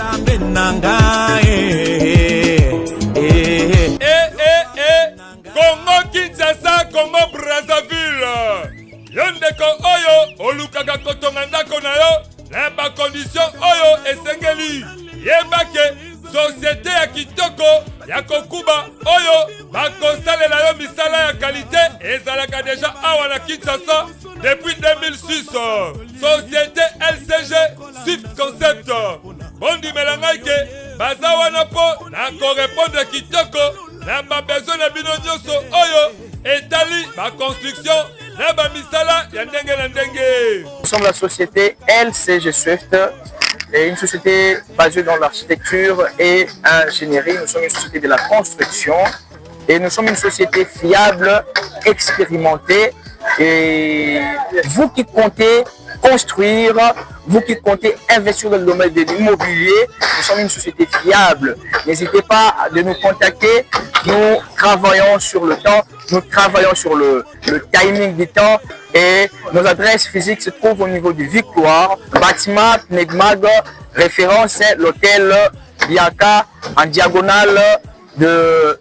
Nzambe na ngai eh, eh. Eh, eh, eh. Congo Kinshasa, Congo Brazzaville. Yo ndeko oyo olukaka kotonga ndako na yo na bakondisio oyo esengeli, yeba ke sosiete ya kitoko ya kokuba oyo bakosalela yo misala ya kalite ezalaka deja awa na Kinshasa depuis 2006. Société LCG Swift Concept, bondimela ngai ke baza wana mpo na korepondre kitoko na babesoin na bino nyonso oyo etali baconstruction na bamisala ya ndenge na ndenge. Nous sommes la société LCG Swift, une société basée dans l'architecture et ingénierie. Nous sommes une société de la construction et nous sommes une société fiable, expérimentée. Et vous qui comptez construire, vous qui comptez investir dans le domaine de l'immobilier, nous sommes une société fiable. N'hésitez pas de nous contacter. Nous travaillons sur le temps, nous travaillons sur le timing du temps et nos adresses physiques se trouvent au niveau du Victoire, bâtiment Negmag, référence l'hôtel Bianca en diagonale de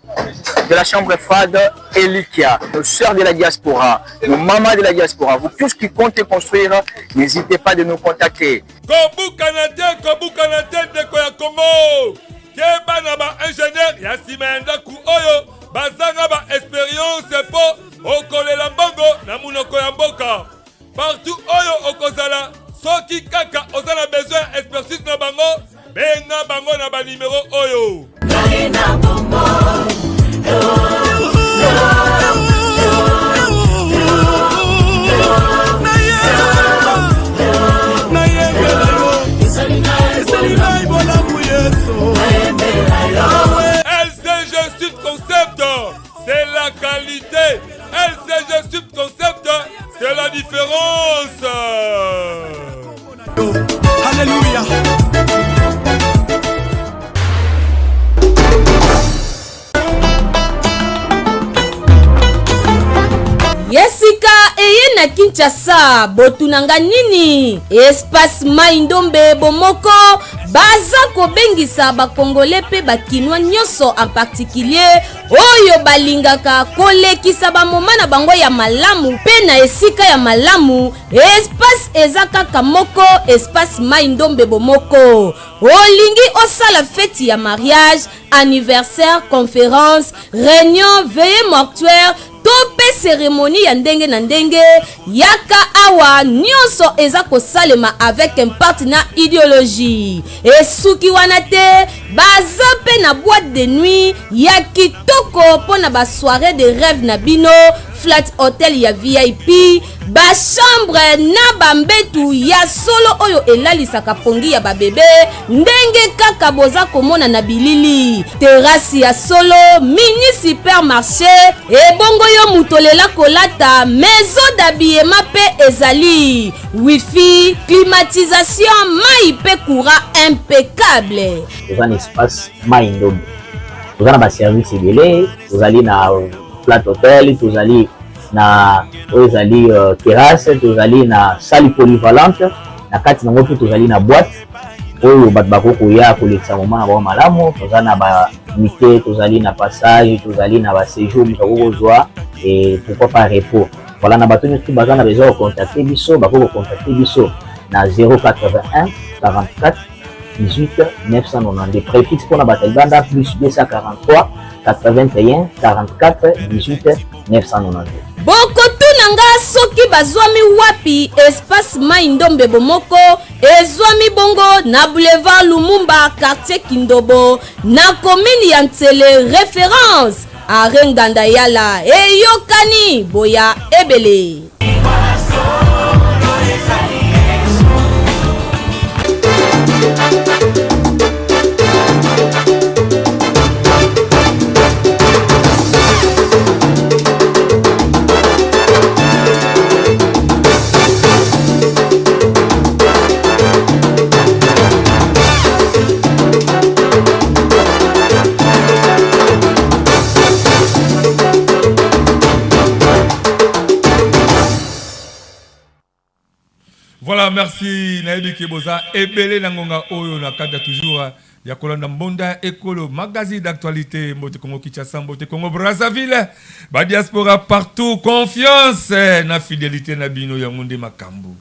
la chambre froide Elikia. Nos sœurs de la diaspora, nos mamans de la diaspora, vous tous qui comptez construire, n'hésitez pas de nous contacter. Kobukana te, kobukana te, ndeko ya Congo. Keba na ba ingénieur ya nsima ya ndako oyo bazanga ba experience mpo okolela mbongo na monoko ya mboka. Partout oyo okozala, soki kaka oza na besoin ya expertise na bango, benga bango na ba numero oyo. LCG Sud Concept, c'est la qualité. LCG Sud Concept, c'est la différence. Alléluia. Yesika eye na Kinshasa, botunanga nini? Espace Mai Ndombe bomoko baza kobengisa bakongole mpe bakinois nyonso en particulier oyo balingaka kolekisa bamoma na bango ya malamu mpe na esika ya malamu. Espace eza kaka moko, espace Mai Ndombe bomoko. Olingi osala feti ya mariage, anniversaire, conférence, réunion, veillée mortuaire to mpe cérémonie ya ndenge na ndenge, yaka awa, nyonso eza kosalema avec impact na idéologie. Esuki wana te, baza mpe na boîte de nuit ya kitoko mpo na basoirée de rêve na bino, flat hotel ya VIP, bachambre na bambetu ya solo oyo elalisaka pongi ya babebe ndenge kaka boza komona na bilili, terasi ya solo, mini supermarché. Ebongo yo moto olela kolata, maison d'habillement mpe ezali, wifi, climatisation, mai mpe courant impeccable. Toza na espace Mai Ndombe, toza na baservice ebele. Tozali na flat hotel, tozali na oyo ezali terrasse, tozali na salle polyvalente na kati nango, mpe tozali na boîte oyo bato bakoki koya kolekisa moma na bango malamu. Toza na bamite, tozali na passage, tozali na baséjour moto akoki kozwa et pourquoi pas repos. Voilà, na bato nyonso baza na besoin kocontacte biso, bakoki kocontacte biso na 081 44 18 992, préfixe mpona bato ya libanda plus 243 81 44 18 992. Bokotuna nga soki bazwami wapi? Espace Mai Ndombe bomoko ezwami bongo na boulevard Lumumba, quartier Kindobo, na commune ya Ntsele, référence arrêt Nganda Yala. Eyokani, boya ebele. Voilà, merci. Nayebi ke boza ebele na ngonga oyo na kati ya toujours ya kolanda Mbonda Ekolo, magazine d'actualité. Mbote Congo Kinshasa, mbote Congo Brazzaville, ba diaspora partout, confiance na fidélité na bino yango nde makambo.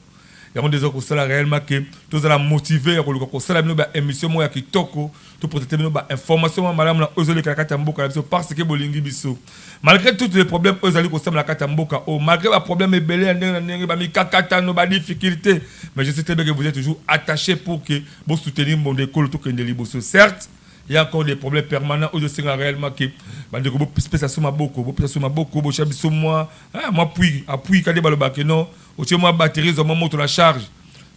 Yango nde eza kosala réellement ke tozala motivé ya koluka kosala bino ba émission moko ya kitoko, toprésente bino ba information moko malamu na oyo ezoleka na kati ya mboka na biso, parce que bolingi biso malgré tous les problèmes oyo ezali kosala na kati ya mboka oyo, malgré baproblème ebele ya ndenge na ndenge, bamikakatano, badifficulté. Mais je sais très bien que vous êtes toujours attaché pour que bosoutenir Mbonda Ekolo, tokende liboso. Certes, il y a encore des problèmes permanents oyo ezosenga réellement ke bandeko bopesa so maboko, bopesa so maboko, botya biso mwa appui kande balobaka non, otie mwa batterie, ezwa mwa moto na charge,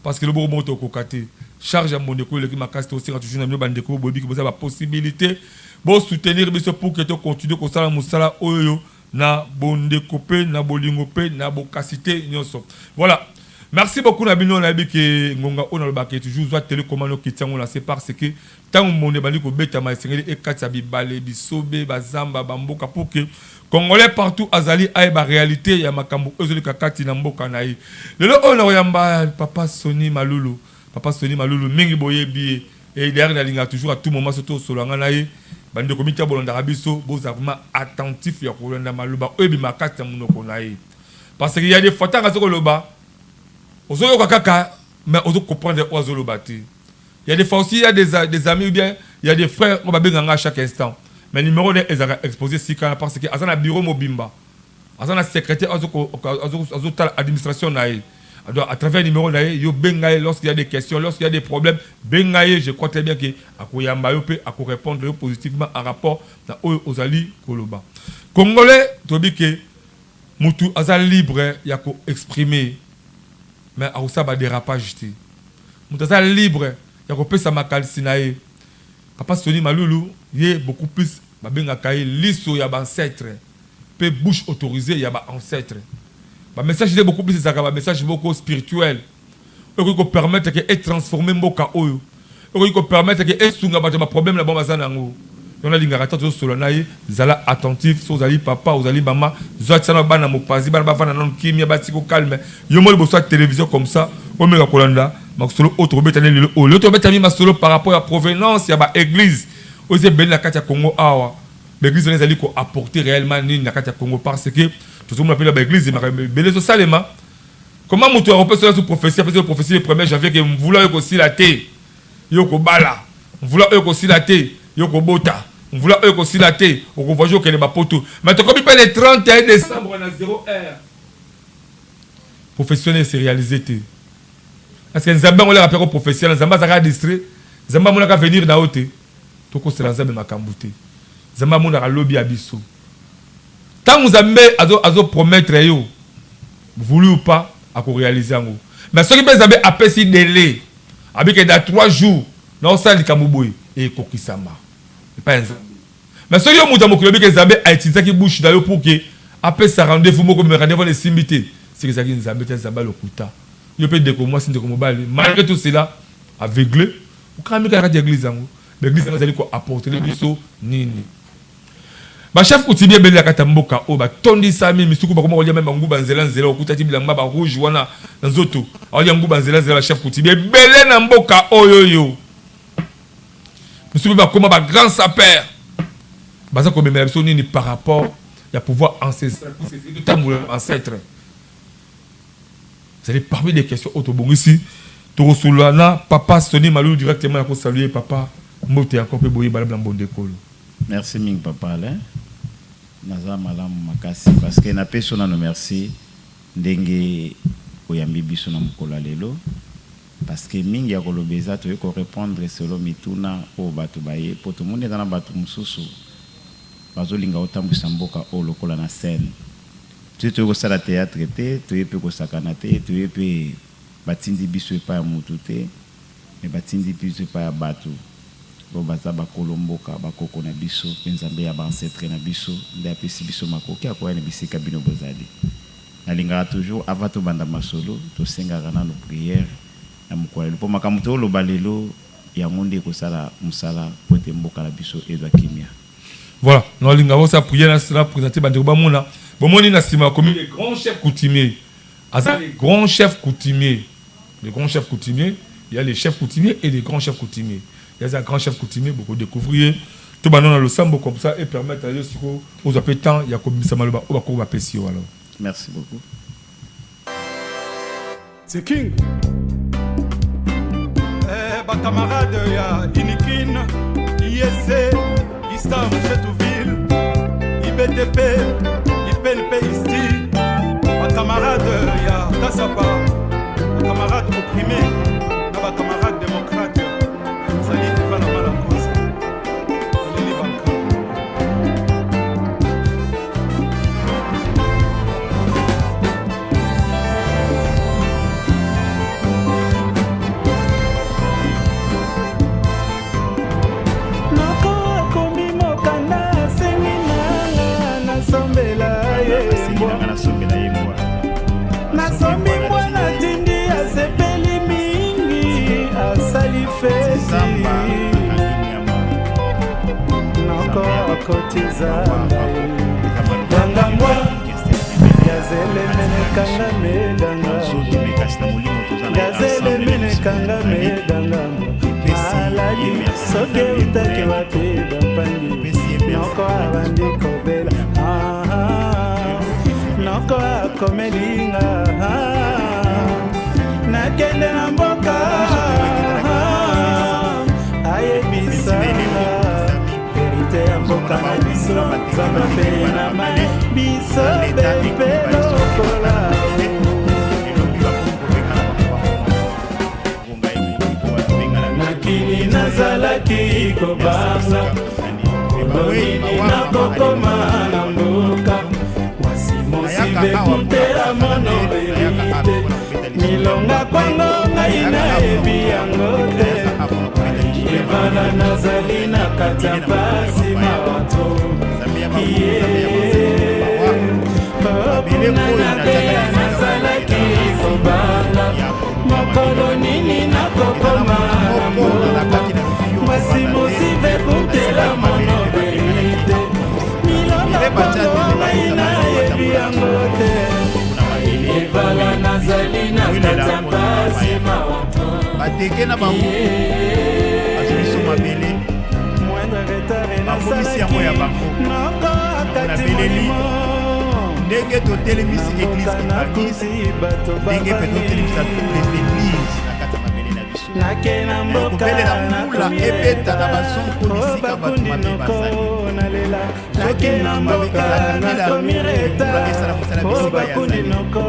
parce que loboko moko tokoka te, charge ya mbondeko eleki makasi. Tosenga toujours na bino bandeko, boyebi boza bapossibilité, bosoutenir biso pour que tocontinue kosala mosala oyo na bondeko mpe na bolingo mpe na bokasi te nyonso. Voilà, merci beaucoup na bino. Nayebi ke ngonga oyo nalobaka toujours, zwa télécommande, okiti yango na se, parce que ntango mbonde ebandi kobetama, esengeli ekati ya bibale, bisobe, bazamba, bamboka, pour que Congolais partout azali ayeba réalité ya makambo oyo ezoleka kati na mboka na ye. Lelo oyo nakoyamba papa Soni Malulu. Papa Soni Malulu, mingi boyebi ye. Et d'ailleurs, nalingaka toujours à tout moment, surtout osolanga na ye, bandeko miti ya bolandaka biso, bozala vraiment attentif ya kolanda maloba oyo ebima kati ya monoko na ye, parce que ya des fois ntango aza koloba, ozoyoka kaka, mais ozocomprendre oyo azoloba te. Il y a des fois aussi, il y a des amis ou bien il y a des frères oyo babenganga à chaque instant, mais numéro ne ezalaka exposé sika, parce que aza na bureau mobimba, aza na secrétaire azotala administration na ye. Donc à travers numéro na ye, yo benga ye lorsqu'il y a des questions, lorsqu'il y a des problèmes, benga ye. Je crois très bien que akoyamba yo mpe akorépondre yo positivement en rapport na oyo ozali koloba. Congolais, toyebi ke mutu aza libre ya koexprimer, mais akosala badérapage te. Moto aza libre ya kopesa makanisi na ye. Papa Soni Malulu, ye beaucoup plus babengaka ye liso ya baancêtre mpe bouche autorisée ya baancêtre. Bamessage nde beaucoup plus ezalaka bamessage moko spirituel oyo ekoki kopermettre ke etransforme mboka oyo, okoki kopermettre ke esunga bato baproblème na bango baza nango. Yo nalingaka ta tozosola na ye, zala attentif. So ozali papa, ozali mama, zwa tia na bana mopanzi, bana bavanda nano kimia, batika calme. Yo mo liboso ya télévision comme ça, omeka kolanda masolo oyo tokobetani lelo oyo. Lelo tokobetami masolo par rapport ya provenance ya baéglise oyo eza ebele na kati ya Congo awa. Baéglise wana ezali koapporter réellement nini na kati ya Congo? Parce que tozomona mpe na baéglise makambo ebele ezosalema. Comment moto akopesa so prophétie, apesi prophétie le 1er janvier ke mvula oyo kosila te, yo kobala, mvula oyo kosila te, yo kobota, mvula oyo kosila te, okovoyage, okende bapoto, mais tokomi mpe le 31 décembre na 0 heure, prophétie wana ese réalisé te? Parce que Nzambe yango olaka mpe ko prophétie wana, Nzambe azalaka distrait? Nzambe amonaka venir na yo te? Tokosela Nzambe makambo te. Nzambe amonaka lobi ya biso. Ntango Nzambe azopromettre yo, voulu ou pas, akoréalise yango. Mais soki mpe Nzambe apesi délai, abike dans 3 jours naosala likambo boye, ekokisama epai ya Nzambe. Mais soki yo moto ya mokili obike Nzambe autilisaki bouche na yo pour ke apesa rendez-vous moko, mais rendez-vous wana esimbi te, soki ezalaki Nzambe te, Nzambe alokuta. Yo mpe ndeko mwasi, ndeko mobali, malgré tout cela, aveugle, okangami kaka kati ya église yango. Baéglise yango ezali koapporter biso nini? Bachef coutumier ebele na kati ya mboka oyo batondisami misuku, bakoma kolia meme banguba nzela nzela, okutaki bilamba barouge wana na nzoto, aolia nguba nzela nzela. Bachef coutumier ebele na mboka oyo oyo misuku mpe bakoma bagrand sapeur. Baza komemela biso nini par rapport ya pouvoir ancestral totambola ancêtre? Ezali parmi des questions oyo tobongisi, tokosolola na papa Soni Malulu directement. Ya kosaluer papa, mbote encore mpe boyeba na mbonde ekolo. Merci mingi, papa Alain. Naza malamu makasi, parce que napesi yo nano merci ndenge oyambi biso na mokolo ya lelo, parce que mingi ya koloba eza, toyei korépondre selo mituna oyo bato baye, mpo tomoni eza na bato mosusu bazolinga kotambwisa mboka oyo lokola na scène. Toye, toye kosala théâtre te, toye mpe kosakana te, toye mpe batindi biso epai ya motu te, me batindi biso epai ya bato oyo baza bakolo mboka, bakoko na biso mpe Nzambe ya baancêtre na biso nde apesi biso makoki akoya na bisika bino bozali. Nalingaka toujours, avant tobanda masolo, tosengaka nano prière na mokolo ya lelo, mpo makambo toyoloba lelo yango nde ekosala mosala po ete mboka na biso ezwa kimia. Voilà, nalinga osala prière na présenter bandeko bamona. Bomoni na nsima bakomi les grands chefs coutumiers. Aza les grands chefs coutumiers. Les grands chefs coutumiers, il y a les chefs coutumiers et les grands chefs coutumiers. Il y a un grand chef coutumier, beaucoup découvrir. Tout le monde losambo comme ça et permettre à siko aux appels temps ya kobimisa maloba oyo bakoko bapesi yo alors. Merci beaucoup. C'est King. Eh, ba camarade ya Unikin, ISC, Istar Chetuville, IBTP, IPNP ISTI, ba camarade ya Kasapa, ba camarade opprimé, na ba camarade démocrate, ezali Eva na Malakosi. Aleli banka. Noko akomi mokanda asengi nanga nasombela ye Asengi mbwa. nanga nasombela ye mbwa. Nasombi mbwa natindi asepeli mingi asali feti. Zamba akangi nyama. Noko akoti zamba Eza maloba Danga mbwa. Orchestre gazele mene kangame danga Nzoto me kasi na molimo toza na ye gazele ensemble na mene biso kangame tozali. danga Topesi ye maladi merci soki Nzambe eutaki monene. wapi bampangi Topesi ye merci noko abandi kobela Ah, ah. Noko akomelinga Ah, nakende na mboka Ah, ayebisanga verite ya mboka na biso nzambe mpe na mai biso bepe lokola Elobi bakomi kobengana bango bango. Ngonga ekoki po babengana biso. Nakini nazalaki kobanga Bawei, nini bawa, nakokoma na mboka Nayaka awa wasimosivekutela mpona mono kobeta nayaka awa verite mpona kobeta lisolo. Milonga kwango ngai nayebi yango te Nayaka awa mpona kobeta lisolo ya evana mabele. Nazali na kati ya Mabele na maboko ya pasi bapaya. mawato Nzambe ya bakoko, Nzambe ya banzete, bawa. Mabele Kuna oyo natiaka nateya lisolo ya nazalaki mabele kobanga ya koboma mokolo mabele. nini Eza na nakokoma moto na moko na mboka kati na lobi yo mwasi kovanda te. mosive kutela Nasimbaki mabele mono te babenganaki verite na kokosi. Milonga Mire batya kwango te ngai bakota nayebi batambola yango te kuna mabele evala nazali na Welela kati ya mpona mpasi bapaya. mawato Bateke na bango bazwi biso mabele Moindre retard bakomisi yango ya nasalaki bango. Noko akati Nabeleli molimo ndenge totelemisi église Mboka kimbanguiste, nakuti bato ndenge mpe totelemisa bavandi toutes les églises na kati ya mabele na biso. Nake na mboka Kobelela mbula nakomi ebeta na retard. bazone mpo O bisika bato bakundi mabe noko bazali. nalela Soki nake na mutu mabe mboka eza Kabila, nakomi mbula retard esala mosala O bisika ye bakundi azali. noko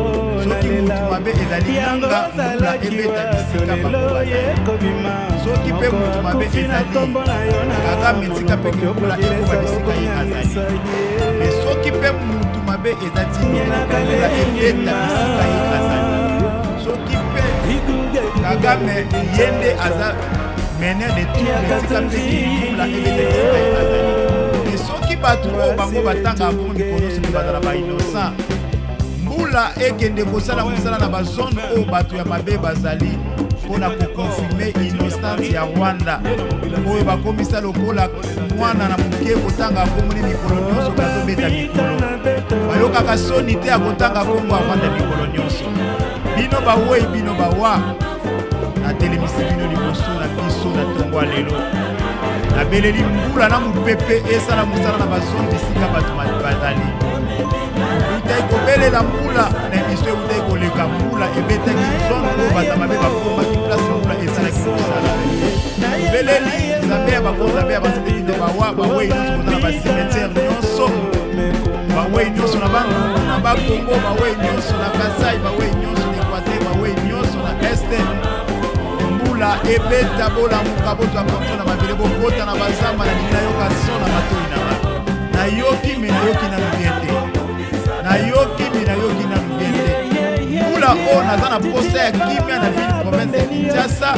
Soki nalela mutu mabe ezali yango nanga, mbula ozalaki ebeta wapi bisika bango lelo bazali. yekobima Soki mpe noko mutu mabe akufi na ezali nkombo na yo na Kagame, tika mpe monoko mbula okokila ekoma bisika ye esala azali. Me soki mpe mutu mabe eza Tshilombo, mbula ebeta bisika ye azali. Soki mpe Kagame ye nde aza meneur de trouble, tika mpe mbula ebeta bisika ye azali. Me soki bato oyo bango batangaka bongo mikolo nyonso mpe bazala bainnocent, mbula ekende kosala mosala na bazone oyo bato ya mabe bazali mpona koconfirmer innocence ya Rwanda oyo bakomisa lokola mwana na moke kotanga komoni mikolo nyonso bazobeta mikolo bayokaka soni te ya kotanga kombo ya Rwanda mikolo nyonso. Bino bawei, bino bawa, natelemisi bino liboso na biso na ntongo ya lelo. Nabeleli mbula na mopepe esala mosala na bazone bisika bato bazali. Eutaki kobelela mbula na émission eutaki koleka, mbula ebetaki zone oyo bato mabe bakombaki place, mbula esalaki mosala. Tobeleli Nzambe ya bango, Nzambe ya banzete, bino bawa, bawei nyonso koza na bacimetière nyonso, bawei nyonso na Bandundu, na Bakongo, bawei nyonso na Kasai, bawei nyonso na Équateur, bawei nyonso na Est, mbula ebeta, bolamuka, bozwa contrôle na mabele, bokota na bazamba. Na lingi nayoka son na matoi na nga. Nayoki me nayoki nanu bien te, nayoki me nayoki nanu bien te. Mbula oyo naza na posa ya kimia na ville province ya Kinshasa,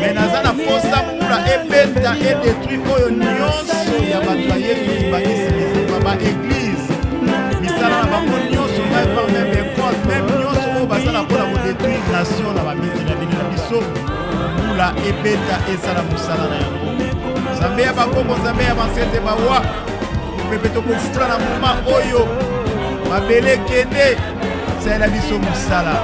me naza na posa mbula ebeta edétruire oyo nyonso ya bato ya Yesu Kimbanguiste, baéglise, misala na bango nyonso, ngai par même école même nyonso oyo basala mpona kodétruire nation na bamese na bino na biso. Mbula ebeta esala mosala na yango. Nzambe ya bakoko, Nzambe ya bansete, bawa mopepe tokofula na moma oyo mabele ekende salela biso mosala.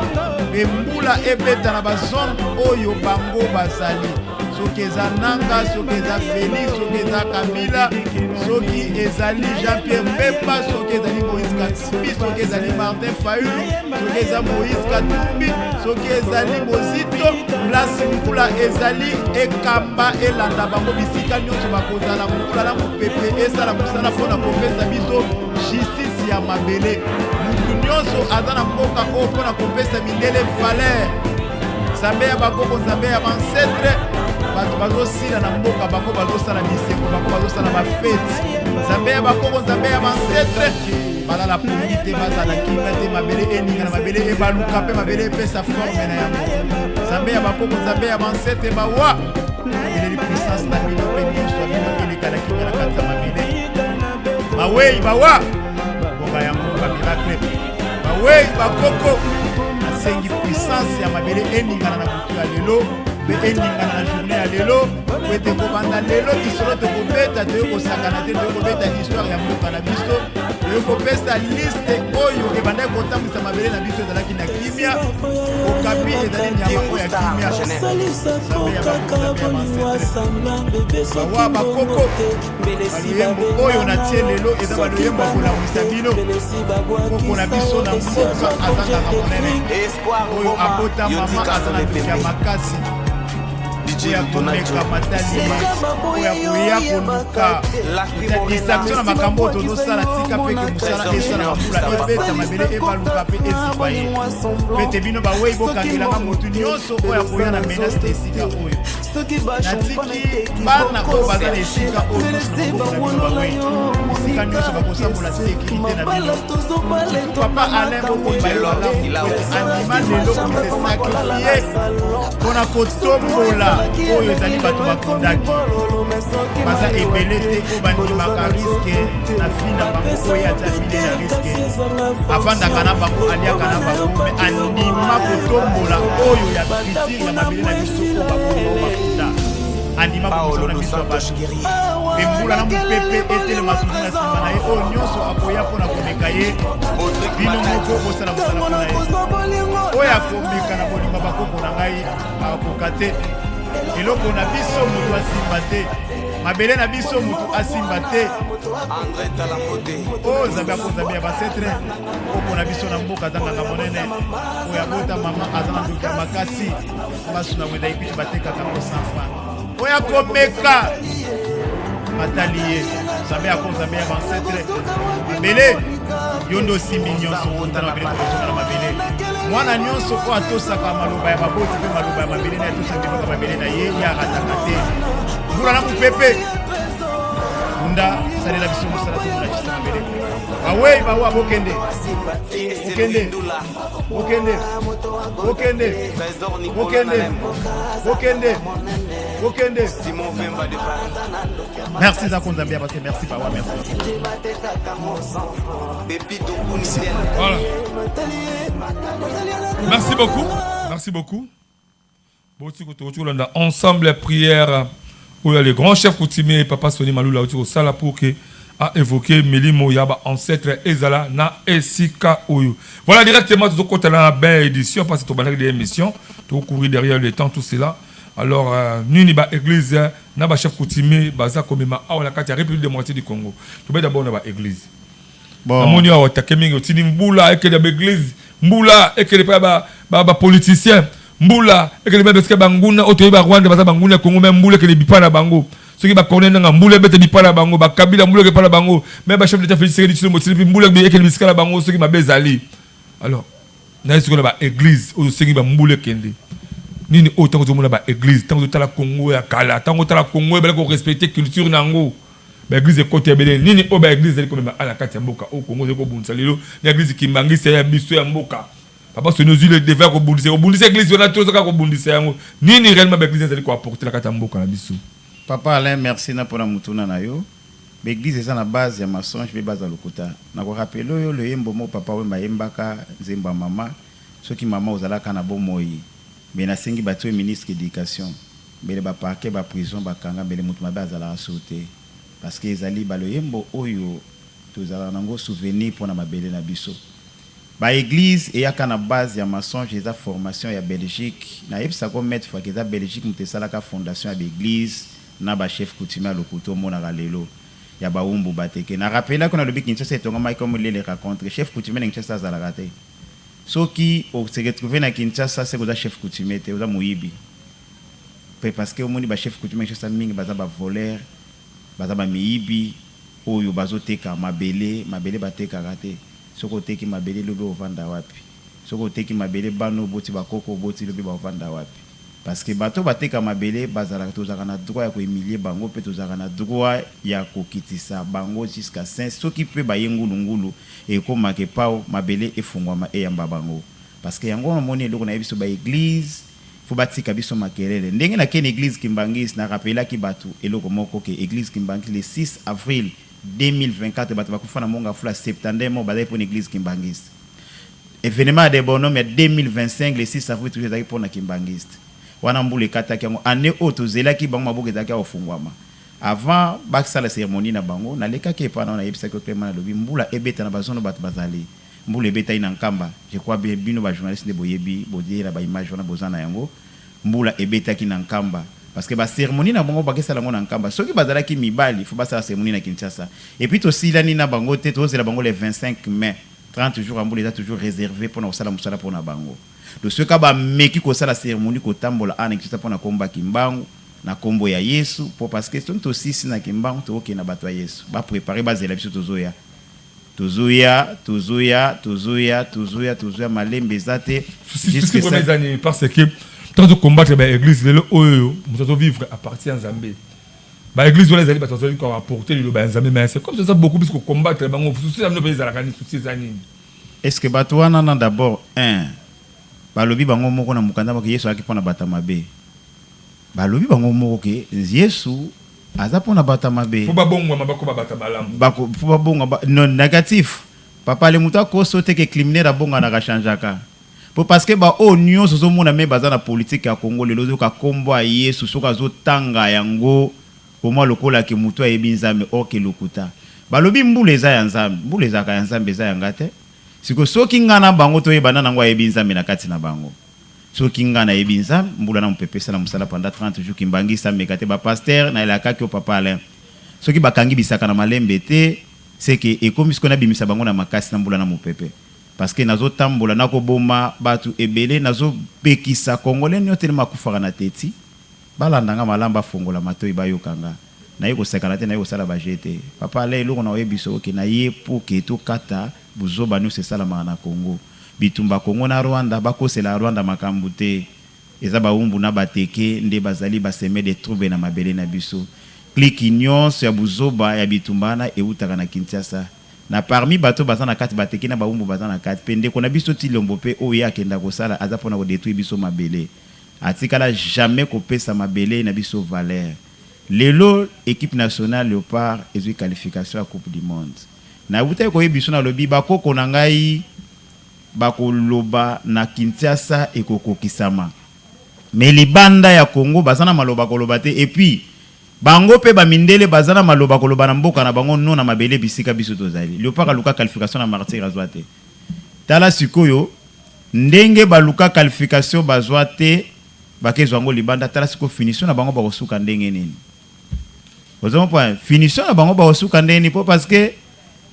Mpe mbula ebeta na ba zone oyo bango bazali. Soki eza Nanga, soki eza Felix, soki eza Kabila, soki ezali Jean-Pierre Bemba, soki ezali Moïse Katumbi, soki ezali Martin Fayulu, soki eza Moïse Katumbi, soki ezali Mozito, place mbula ezali ekamba elanda bango bisika nyonso bakozala, mbula na mopepe esala mosala mpo na kopesa biso justice ya mabele. Mutu nyonso aza na mboka oyo mpo na kopesa mindele valeur. Nzambe ya bakoko, Nzambe ya bancetre, bato bazosila na mboka bango bazosala bisengo, bango bazosala bafete. Nzambe ya bakoko, Nzambe ya bancetre, balala pongi te, bazala kimia te, mabele eningana, mabele ebaluka mpe mabele epesa forme na yango. Nzambe ya bakoko, Nzambe ya bancetre, bawa eleli puissance na bino mpe nyonso ya bino eleka na kimia na kati ya mabele. Bawei bawa bonga yango ba miracle, bawei bakoko nasengi puissance ya mabele eningana na butu ya lelo mpe eningana na journée ya lelo, po ete kobanda lelo lisolo tokobeta, toyei kosakana te, toyei kobeta histoire ya mboka na biso, toyei kopesa liste oyo ebandaki kotambwisa mabele na biso ezalaki na kimia. Okapi ezali nyama oyo ya kimia. Nzambe ya bakoko, Nzambe ya bancetre, bawa bakoko, baloyembo oyo natie lelo eza baloyembo ya kolangwisa bino. Koko na biso na mboka aza nganga monene oyo abota mama aza na ndoki ya makasi oyo akomeka matalima, oyo akoya koluka distraction na makambo oyo tozosala. Tika mpe ke mosala esala, mambula ebeta, mabele ebaluka mpe ezipa ye pete. Bino bawei bokangelanga motu nyonso oyo akoya na menace na esika oyo. Natiki bana oyo baza na esika oyo nyonso na maboko na bino bawei, esika nyonso bakosambola sécurité na bino. Papa Alain Bokomba ye malamu ete andima lelo kose sacrifier mpona kotombola oyo ezali bato bakundaki. Baza ebele te oyo bandimaka risque na fi na bango oyo atia file na risque, avandaka na bango, aliaka na bango, me andima kotombola oyo ya culture ya mabele na biso oyo bakongo bakunda. Andima komisa na miso ya bato mpe mbula na mopepe etelema tutu na nsima na ye. Oyo nyonso akoya mpo na komeka ye, bino moko bosala mosala mpo na ye. Oyo akomeka na bolingo bakoko na ngai akoka te. Eloko na biso moto asimba te, mabele na biso moto asimba te. O Nzambe ako, Nzambe ya basetre, koko na biso na mboka aza nganga monene oyo abota mama aza na ndoki ya makasi. Mbasu na wenda ipiti batekaka ngo sans franc. Oyo akomeka batali ye. Nzambe yako, Nzambe ya bancetre, mabele yo nde osimbi nyonso. Kota na mabele, tokozonga na mabele. Mwana nyonso oyo atosaka maloba ya baboti mpe maloba ya mabele na ye, atosaka mpe mabele na ye, ye arataka te. Mbula na mopepe, bunda, salela biso mosala, tomona kisa mabele. Bawei bawa, bokende, bokende, bokende, bokende, bokende, bokende, bokende. Merci Zako, Nzambe ya base. Merci bawa, merci. Voilà. Merci beaucoup. Merci beaucoup. Boti kolanda ensemble prière oyo le grand chef coutumier Papa Soni Malula oti kosala pour que a évoquer milimo ya ba ancêtre ezala na esika oyo. Voilà, directement tozokota na belle édition parce que tobandaki des émissions, tokourir derrière le temps, tout cela. Alors nini ba église na ba chef coutumier baza komema awa na kati ya République démocratique du Congo? Tobe d'abord na ba église. Bon. Namoni awa atake mingi, otindi mbula ekende ba église, mbula ekende mpe ba politicien, mbula ekende mpe bisika banguna oyo toyebi, Barwanda baza banguna ya Congo, me mbula ekende bipa na bango. Soki bacorneille nanga, mbula ebete bipa na bango. Bakabila, mbula ekende epa na bango. Me bachef d'état Félix Tshisekedi Tshilombo otindi mpe mbula ekende bisika na bango soki mabe ezali. Alors naye sikoyo na baéglise oyo osengi bambula ekende. Nini oyo ntango ozomona baéglise, ntango ozotala Congo ya kala, ntango otala Congo ebele korespecte culture na yango, baéglise ekota ebele, nini oyo baéglise ezali komema na kati ya mboka oyo Congo ezali kobundisa lelo na église kimbangisi ya biso ya mboka? Papa Soni, ozwi le devoir kobundisa, kobundisa église wana to ozaka kobundisa yango nini réellement baéglise ezali koapporte na kati ya mboka na biso? Papa Alain, merci na mpona motuna na yo. Baeglise eza na base ya mensonge mpe base ya lokuta. Nakorappeler oyo loyembo moko Papa Wemba ayembaka, nzembo ya mama. Soki mama ozalaka na bomoi, mbele nasengi bato oyo ministre éducation, mbele baparquet, baprison bakanga, mbele moto mabe azalaka sur te, parce que ezali baloyembo oyo tozalaka nango souvenir mpona mabele na biso. Ba eglise eyaka na base ya mensonge eza formation ya Belgique nayebisako mainte fois que eza Belgique mutu esalaka fondation ya ba eglise na ba chef coutumier ya lokuta omonaka lelo ya ba wumbu bateke na rappelaki yo nalobi Kinshasa etongamaki comme lieu de racontre chef coutumier na Kinshasa azalaka te soki o se retrouver na Kinshasa seke oza chef coutumier te oza moyibi pe parce que omoni ba chef coutumier ya Kinshasa mingi baza ba voleur baza ba miyibi oyo bazo teka mabele mabele batekaka te. Soki oteki mabele lobi ovanda wapi? Soki oteki mabele bana oboti ba koko oboti lobi bakovanda wapi? Parce que bato oyo bateka mabele bazalaka tozalaka na droit ya ko humilier bango pe tozalaka na droit ya kokitisa bango jusqu'à saint soki pe baye ngulu ngulu ekoma ke pao mabele efungwama eyamba bango parce que yango wana omoni eloko nayebi biso ba eglise faut batika biso makelele ndenge nake na eglise kimbanguiste na rappelaki batu eloko moko ke eglise kimbanguiste le 6 avril 2024 bato bakufa na Mont Ngafula 72 morts bazalaki pona eglise kimbanguiste. Evenement ya Debonhomme ya 2025 le 6 avril toujours ezalaki pona kimbanguiste. Wana mbula ekataki yango annee oyo tozelaki bango maboko ezalaki ya kofungwama. Avant basala ceremonie na bango nalekaki epa na yo nayebisaki yo clairement nalobi mbula ebeta na ba zone oyo bato bazali. Mbula ebetaki na Nkamba je crois bien bino ba journalistes nde boyebi boye na ba images wana boza na yango. Mbula ebetaki na Nkamba parce que ba ceremonie na bango bakesala yango na Nkamba soki bazalaki mibali faut basala ceremonie na Kinshasa et puis tosilani na bango te tozozela bango le 25 mai 30 jours ya mbula eza toujours reserve pona kosala musala pona bango donc soki kaka bameki kosala ceremonie kotambola awa na Kinshasa pona kombo ya Kimbangu na kombo ya Yesu po parce que soki tosisi na Kimbangu tokokende na bato ya Yesu ba preparer bazela biso tozoya Tozoya tozoya tozoya tozoya tozoya malembe eza te Souci vraiment eza nini parce que tango tozo combattre ba eglise lelo oyo moto azo vivre à partir ya Nzambe ba eglise wana ezali bato bazali ko apporter liloba ya Nzambe mais c'est comme ça beaucoup plus ko combattre bango souci na bino pe ezalaka nini souci eza nini? Est ce que bato wana na d'abord un balobi bango moko na mokanda moko Yesu ayaki pona bato ya mabe balobi bango moko ke Yesu Aza pona bato ya mabe. Faut babongwama bakoma bato ya malamu. Bako faut babongwa ba non negatif papa le mutu akoso te ke criminel abonganaka changeaka po parce que ba oyo nionso ozo mona me baza na politique ya Congo lelo ozoyoka kombo ya yesu soki azo tanga yango komwa lokola ke mutu ayebi nzambe or ke lokuta balobi mbula eza ya nzambe mbula ezalaka ya nzambe eza ya nga te sikoyo soki nga na bango toyeba nani yango ayebi nzambe na kati na bango Soki nga na yebi nzambe mbula na mupepe esala musala pendant 30 jours kimbanguiste ameka te ba pasteur na elakaki yo papa Alain soki ba kangi bisaka na malembe te ce que ekomi sikoyo na bimisa bango na makasi na mbula na mupepe parce que nazo tambola nako boma batu ebele nazo pekisa congolais nionso telema akufaka na teti balanda nga malamu ba fongola matoyi bayoka nga naye kosakana te naye kosala ba jeux te papa Alain eloko na koyebisa yo ke naye pour que tokata buzoba nionso esalamaka na congo Bitumba Congo na Rwanda bakosela Rwanda makambu te eza bawumbu na bateke nde bazali ba semer des troubles na mabele na biso clique nionso ya buzoba ya bitumba wana ewutaka na Kinshasa na parmi bato baza na kati bateke na bawumbu baza na kati pe ndeko na biso Thilombo pe oyo ye akenda kosala aza pona ko detruire biso mabele atikala jamais kopesa mabele na biso valeur lelo equipe nationale leopard ezui qualification ya coupe du monde Nawutaki koyebiso nalobi ba koko na ngai bakoloba na Kinshasa ekokokisama mais libanda ya Congo baza na maloba koloba te et puis bango pe ba mindele baza na maloba koloba na mboka na bango non na mabele bisika biso tozali. Leopard aluka qualification na martyr azua te tala sikoyo ndenge baluka qualification bazua te bakezua yango libanda tala sikoyo finition na bango bakosuka ndenge nini. Ozo comprendre? Finition na bango bakosuka ndenge nini? Po parce que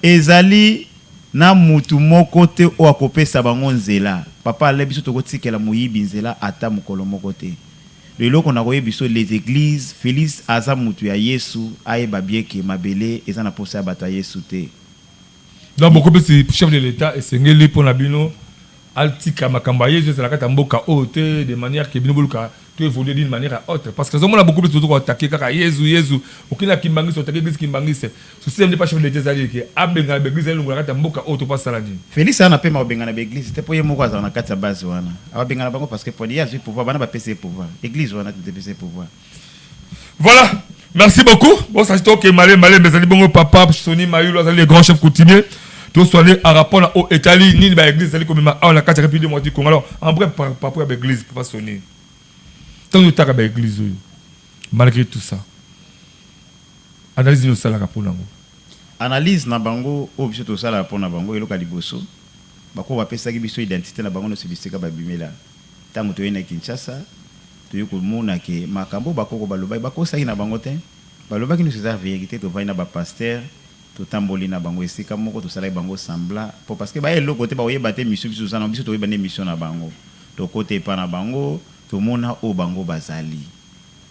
ezali na mutu moko te oyo akopesa bango nzela. Papa Alain biso tokotikela moyibi nzela ata mokolo moko te. Eloko nakoyebiso les eglises Felix aza mutu ya yesu ayeba bien que mabele eza na posa ya batu ya yesu te. Donc bokopesi chef de l'etat esengeli pona bino atika makambo ya yesu ezala kati ya mboka oyo te de manière que bino boluka to evoluer d'une manière à autre parce que nazomona beaucoup plus tozo ko attaquer kaka yesu yesu okende na kimbanguiste attaquer eglise kimbanguiste souci ya pas chef de l'etat ezali ke abengana ba eglise elongola kati ya mboka oyo to po asala nini. Felix aza na pema kobengana ba eglise te po ye moko azala na kati ya base wana akobengana bango parce que pona ye azui pouvoir bana bapesi ye pouvoir eglise wana te mutu epesi ye pouvoir. Voilà merci beaucoup bon ça toke malembe malembe ezali bongo papa Sony Mayulu azali le grand chef coutumier to soigner en rapport na oyo etali nini ba église ezali komema awa na kati ya République démocratique du Congo alors en bref par rapport ya ba église papa Sony ntango otaka ba église oyo malgré tout ça analyse nini osalaka mpo nango Analyse na bango oyo biso tosalaka mpo na bango eloko ya liboso. Bakoko bapesaki biso identite na bango nionso bisika babimela. Tango toye na Kinshasa, toye komona ke makambo oyo bakoko balobaki, bakosaki na bango te. Balobaki nionso eza verite, tovandi na ba pasteurs, totamboli na bango esika moko, tosalaki bango semblant po parce que baya eloko te, bakoyeba te mission biso toza na yango, biso tokoyeba nde mission na bango. Tokota epa na bango, tomona oyo bango bazali.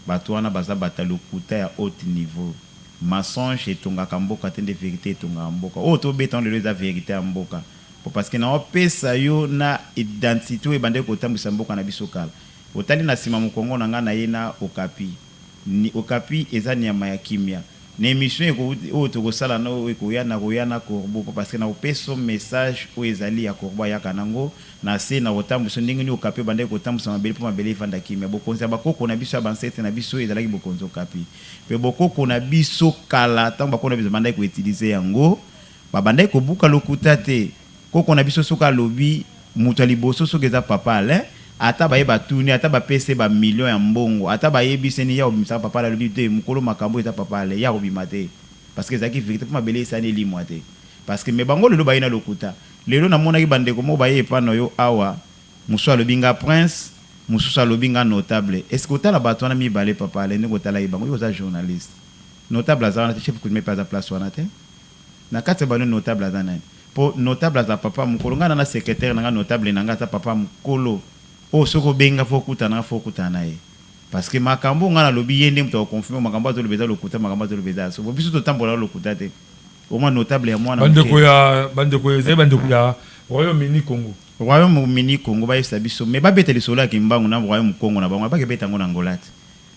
Bato wana baza bato ya lokuta ya haute niveau. Mensonge etongaka mboka te nde verite etongaka mboka. Oyo to beta ngo lelo eza verite ya mboka. Po parce que nao pesa yo na identite oyo ebandaki kotambwisa mboka na biso kala. Otali na sima mokongo na nga naye na okapi. Ni okapi eza niama ya kimia. Na emission eko oyo toko sala na oyo ekoya nakoya na corbeau po parce que nako peso message oyo ezali ya corbeau ayaka na ngo na se nako tambuisa yo ndenge nini okapi ebandaki kotambusa mabele po mabele evanda kimia. Bokonzi ya ba koko na biso ya ba ancetres na biso ezalaki bokonzi okapi. Pe bokoko na biso kala tango bakoko na biso babandaki ko utiliser yango babandaki kobuka lokuta te. Koko na biso soki alobi mutu ya liboso soki eza papa Alain ata baye batuni ata bapesi ye ba millions ya mbongo ata bayebisi ye nini ye akobimisaka papa Alain alobi te mukolo makambu oyo eza papa Alain ye akobima te parce que ezalaki verite po mabele esani elimwa te parce que mais bango lelo baye na lokuta lelo namonaki ba ndeko moko baye epa nayo awa mususu alobi nga prince mususu alobi nga notable est ce que otala batu wana mibale papa Alain ndenge otalaki bango yo oza journaliste notable aza wana te chef coutumier pe aza place wana te. Na kati ya bano notable aza nani? Po notable aza papa mukolo nga na na secretaire na nga notable na nga aza papa mukolo oyo soki obengi nga faut okutana na nga faut okutana na ye parce que makambo oyo nga nalobi ye nde mutu ako confirmer makambo azo loba eza lokuta makambo azo loba eza ya solo po biso totambola na lokuta te au moins notable ya mwana Bandeko muke. ya bandeko ezali bandeko ya royaume uni Congo. Royaume uni Congo bayebisa biso mais babeta lisolo ya kimbangu na royaume kongo na bango bake beta yango na Angola te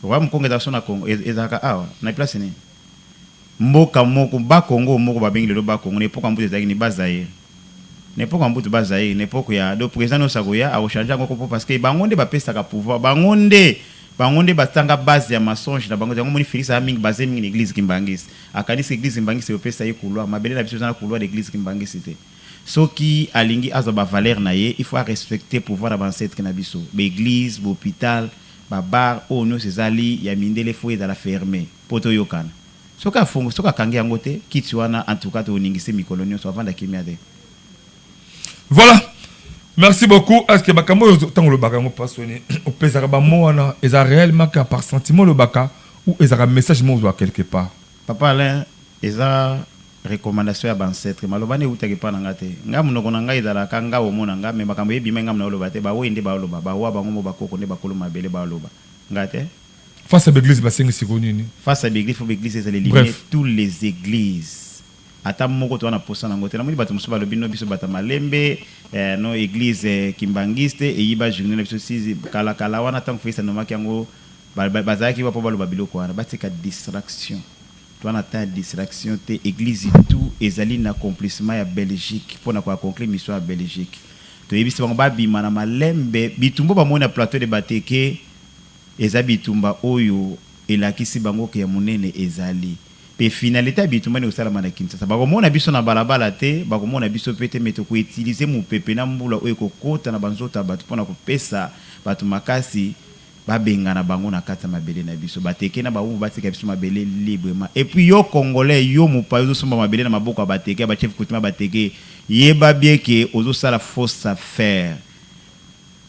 royaume kongo ezalaka so na Congo ezalaka awa na place nini? Mboka moko, ba Congo moko babengi lelo ba Congo, na epoque ya Mobutu ezalaki nini? Ba Zaïre. Na epoque ya Mobutu ba Zaïre, na epoque ya donc president nionso akoya ako changer yango kombo parce que bango nde bapesaka pouvoir, bango nde bango nde batanga base ya mensonge na bango, yango omoni Felix aza mingi base mingi na eglise kimbanguiste, akanisi eglise kimbanguiste ekopesa ye couloir, mabele na biso eza na couloir d'eglise kimbanguiste te. Soki alingi azwa ba valeurs na ye, il faut a respecter pouvoir ya ba ancetres na biso, ba eglises, ba hopital, ba bars oyo nionso ezali ya mindele faut ezala ferme. Po toyokana. Soki afongo soki akangi yango te kiti wana en tout cas tokoningise mikolo nionso avanda kimia te. Voilà merci beaucoup est ce que makambo oyo tango olobaka yango pa soni opesaka ba mots wana eza réellement kaka par sentiment olobaka ou ezalaka message moko ozwaka quelque part? Papa Alain eza recommandation ya ba ancetres maloba wana ewutaka epa na nga te nga munoko na nga ezalaka nga omona nga mais makambo ebima nga naoloba te ba weyi nde baoloba ba wa bango moko ba koko nde bakolo mabele baoloba nga te. Face ya ba eglise basengi sikoyo nini? Face ya ba eglise faut ba eglise ezala elimine tous les eglises ata moko toza na posa nango te namoni batu mosusu balobi no biso batu ya malembe eh no eglise kimbanguiste eyiba journee na biso si kala kala wana tango Felix anomaki yango bazalaki wapi po baloba biloko wana batika distraction toza na temps ya distraction te eglise tout ezali na accomplissement ya Belgique pona ko accomplir mission ya Belgique toyebisi bango babima na malembe bitumba oyo bamoni na plateau de bateke Eza bitumba oyo elakisi bango ke ya munene ezali. Pe finalite ya bitumba nde ekosalama na Kinshasa. Bakomona biso na balabala te, bakomona biso pe te mais toko utiliser mupepe na mbula oyo ekokota na ba nzoto ya batu pona kopesa batu makasi babengana bango na kati ya mabele na biso. Bateke na bawumbu batika biso mabele librement. Et puis yo congolais, yo mopaya ozosomba mabele na maboko ya bateke, ya ba chefs coutumiers ya bateke, yeba bien ke ozosala fausse affaire.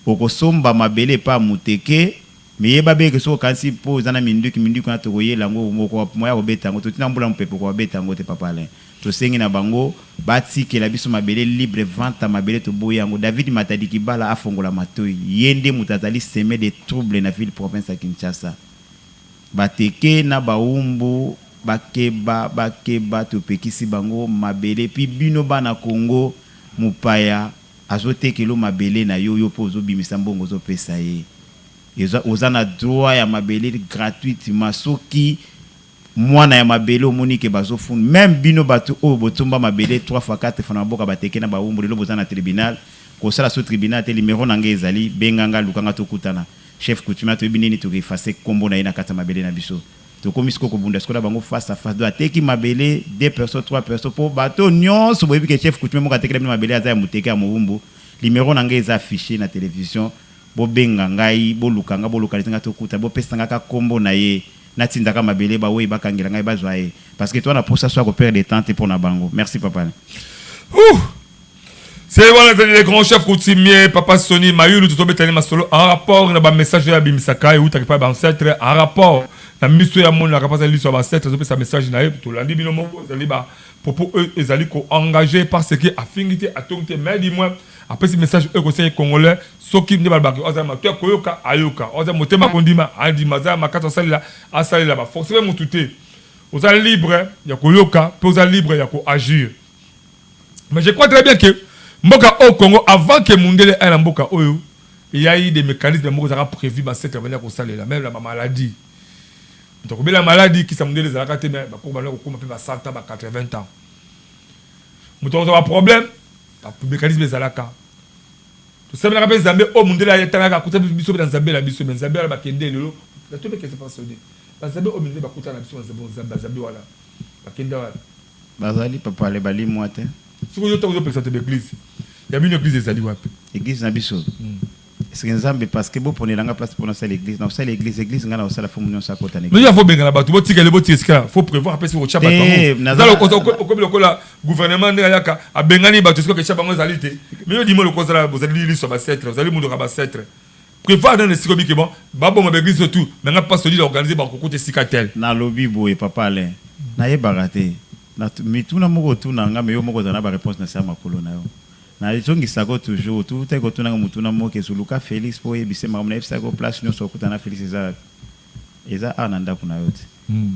Okosomba mabele epa ya muteke mais yeba be ke soki okanisi po oza na minduki, minduki wana tokoyela yango okoka moyen ya kobeta yango te, otina mbula mupepe okoka kobeta yango te papa Alain. Tosengi na bango batikela biso mabele libre vente ya mabele toboyi yango. David Matadi Kibala afongola matoyi ye nde mutu azali semer des troubles na ville province ya Kinshasa. Bateke na bawumbu bakeba bakeba topekisi bango mabele puis bino bana Congo mupaya Azo tekelo mabele na yo yo pe ozo bimisa mbongo ozo pesa ye eza oza na droit ya mabele gratuitement soki mwana ya mabele omoni ke bazo fund meme bino batu oyo botumba mabele 3 fois 4 fois na maboka ba teke na ba wumbu lelo boza na tribunal kosala su tribunal te numero na nga ezali benga nga luka nga tokutana chef coutumier toyebi ndenge nini toko effacer kombo na ye na kati ya mabele na biso. Tokomi sikoyo kobunda sikoyo na bango face à face donc ateki mabele deux personnes trois personnes po bato oyo nionso boyebi ke chef coutumier moko atekela bino mabele aza ya muteke ya mowumbu numero na ngai eza affiche na television bobenga ngai boluka ngai bolocalise ngai tokuta bopesa ngai kaka kombo na ye natinda ka mabele ba weyi bakangela ngai bazwa ye parce que toza na posa so ya ko perdre temps te pona bango merci papa. Ouh! C'est wana ezali le grand chef coutumier papa Sony Mayulu. Tozobetani masolo en rapport na bamessage oyo abimisaka, eutaki mpa baancêtre, en rapport na miso ya monaka mpasa liso ya baancêtre. Azopesa message na ye, tolandi bino moko. Ezali bapropos oyo ezali koengage parce que afingi te, atongi te, mais du moins apesi message oyo ekosaki Congolais. Soki nde balobaki, aza mato ya koyoka, ayoka, aza motema kondima, andima, aza makasi asalela, asalela. Baforce mpe motu te, oza libre ya koyoka mpe oza libre ya koagir. Mais je crois très bien que mboka oyo Congo, avant que mundele aya na mboka oyo, eyai des mécanismes moko ezalaka prévu, baancêtre bania kosalela. Même na bamaladie, moto akobela maladie, kisa mondele ezalaka te, mais bakoko bana kokóma mpe ba 100 ans, ba 80 ans. Moto akozwa baproblème, bamécanisme ezalaka. Tosambelaka mpe Nzambe oyo mondele ayetangaka, akuta biso mpe na Nzambe na biso. Mais Nzambe wana bakende lelo, natobekesa pasone, banzambe oyo mindele bakuta na biso, banzambe wana bakende wana. Bazali, papa Ale, balimwa te. Soki oyo ntango ozopekisa te, baeglise ya bino, église ezali wapi? Église na biso, est-ce Nzambe, parce que boponelanga place mpona osala église, na osala église. Église ngai na osala, fo nyonso akota na Mais il faut bengana bato, botikele, botika esika, faut prévoir apesi kotya bato yango. Okomi lokola gouvernement ndenge ayaka, abengani bato, esika ketya bango ezali te. Mais yo dimo lokola ozala, ozali liso ya baancêtre, ozali mundoka baancêtre, prévoir nano esika obike. Bon, baboma baeglise tout, mais nga mpasi olila organise bakokuta esika tel. Nalobi boye, papa Alain, nayebaka te. Mituna moko otuna nga, me yo moko ozala na baréponse na se ya makolo na yo. Nazongisako toujours tutaki kotunanga motuna moko, ezoluka Félix mpo oyebise makambo. Nayebisako, place nyonso okuta na Félix eza awa na ndako na yo te.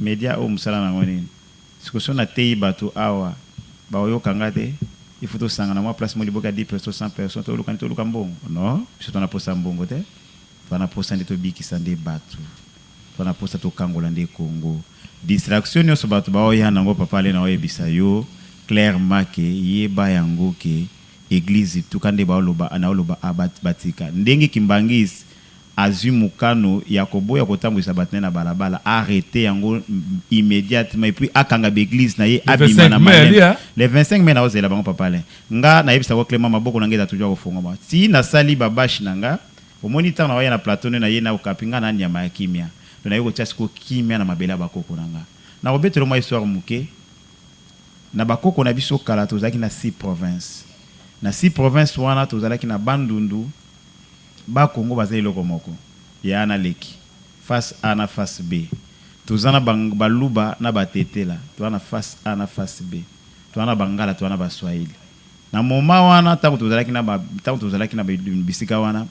Média oyo, mosala nango nini? Siko so nateyi bato awa, baoyokanga te. Il faut tosangana mwa place mo liboka ya 10 personnes, 100 personnes, toluka toluka mbongo. Non, biso tona posa mbongo te. Twana posa nde tobikisa nde bato, twana posa tokangola nde Congo. Distraction nyonso bato baoya nango, papa Ale, na oyebisa yo clairement ke yeba yango ke église tuka nde baoloba, naoloba batika ndenge Kimbangisi azwi mokano ya koboya kotambwisa bato ne na balabala, arrêté yango immédiatement et puis akanga baeglise na ye, abima na maleme le 25 mai. Naozela bango, papa Alain. Nga nayebisako clairement, maboko na ngai eza toujours kofongama. Ti nasali babâche na nga, omoni, ntango naoya na plateau nde na ye na Okapi, nga na nyama ya kimia. To naye kotia siko kimia na mabele ya bakoko na nga. Nakobetela mwa histoire moke na bakoko na biso. Kala tozalaki na six province. Na six province wana, tozalaki na Bandundu, Bakongo baza eloko moko ya na leki, face A na face B. Toza na Baluba na Batetela, toza na face A na face B. Toza na Bangala, toza na Baswahili. Na moma wana, ntango tozalaki na bisika wana,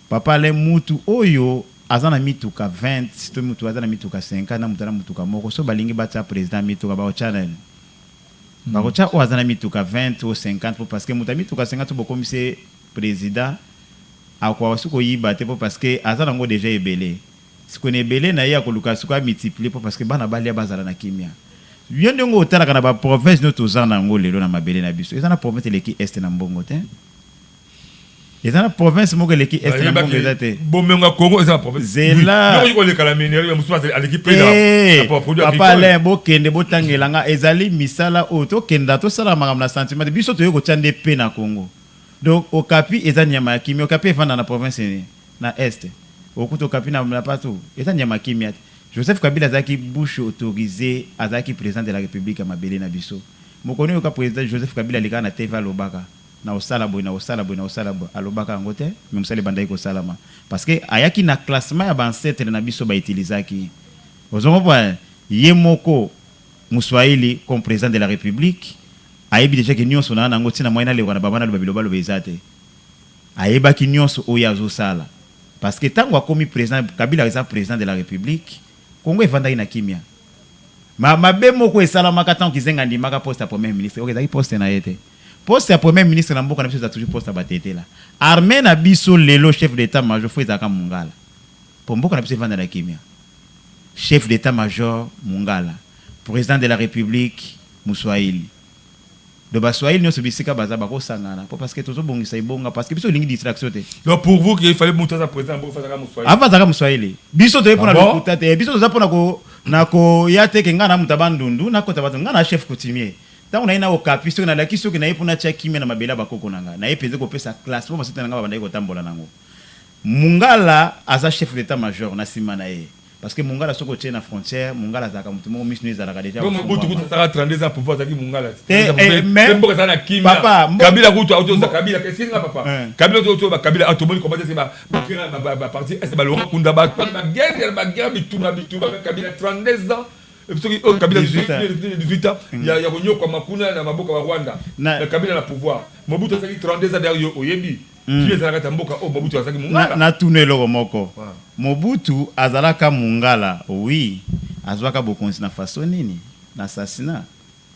papa Ale, mutu oyo aza na mituka 20 to mutu aza na mituka 50 na mutu aza na mutuka moko, so balingi batia président mituka, bakotya nani? Bakotya oyo aza na mituka 20 o 50, po parce que moto ya mituka 50 so bokomisi président, akoka soki koyiba te, po parce que aza nango déjà ebele. Sikoyo na ebele na ye, akoluka sikoyo amultiplie, po parce que bana balia, bazala na kimia. Yo ndenge otalaka na baprovince nyonso toza na yango lelo na mabele na biso, eza na province eleki Est na mbongo te. Eza na province moko eleki Est na mbongo eza te. Bomengo ya Congo eza na province. Zela. Koleka na minerai mosusu, aleki mpe. Papa Alain, bokende botangela nga. Ezali misala oyo tokenda tosala makambo na sentiment te. Biso toyei kotia nde pe na Congo. Donc Okapi eza nyama ya kimia. Okapi evanda na province na Est, okuta Okapi na partout, eza nyama ya kimia te. Joseph Kabila azalaki bouche autorisée, azalaki président de la République ya mabele na biso. Mokoni oyoka président Joseph Kabila alekaka na TV, alobaka na osala boye, na osala boye, na osala boye? Alobaka yango te, mais mosala ebandaki kosalama parce que ayaki na classement ya baancêtre na biso bautilisaki. Ozongo ye moko Moswahili comme président de la République, ayebi déjà ke nyonso na nango ntina moyen nalekwa na baba, naloba biloba loba eza te. Ayebaki nyonso oyo azosala parce que ntango akomi président, Kabila eza président de la République, Congo evandaki na kimia. Mabe moko esalamaka ntango Kizenga andimaka poste ya premier ministre. Oyo ezalaki poste na ye te. Poste ya premier ministre na mboka na biso eza toujours poste ya Batetela. Armée na biso lelo, chef d'état major fo ezalaka Mongala, mpo mboka na biso evanda na kimia. Chef d'état major Mongala, président de la République Moswahili. Donc Baswahili nyonso bisika baza bakosangana, mpo parce que tozobongisa ebonga, parce que biso olingi distraction te. Donc pour vous, il fallait moto aza président mboka azaka Moswahili? Ava azalaka Moswahili. Biso toye mpona lokuta te. Biso toza mpona na koya te ke ngai na moto ya Bandundu, nakota bato. Ngai na chef coutumier, ntango naye na Okapi, soki nalaki, soki naye mpona tia kimia na mabele ya bakoko na ngai, naye mpenza kopesa classe mpo basete na ngai babandaki kotambola nango. Mungala aza chef d'état major na nsima na ye. Parce que mongala soki otie na frontière, mongala azalaka motu moko miso no ezalaka déjà. Donc Mobutu kutu asalaka 32 ans pouvoir, azalaki mongala. Te, eh, mais- Mboka ezala na kimia. Papa, Kabila kutu auto Kabila qu'est-ce que papa? Hein. Kabila auto ba Kabila auto moni comment c'est ba ba ba parti est ba Laurent Kunda ba ba guerre ba guerre bitumba bitumba Kabila 32 ans. Soki oyo Kabila 18 ans. 18 ans ya konyokwama kuna na maboko ya Rwanda. Na- Kabila na pouvoir. Mobutu asalaki 32 ans derrière yo oyebi. Kimia ezalaka ta mboka oyo Mobutu azalaki mongala. Natuna eloko moko. Ouais. Mobutu azalaka mongala, oui, azwaka bokonzi na façon nini? Na assassinat.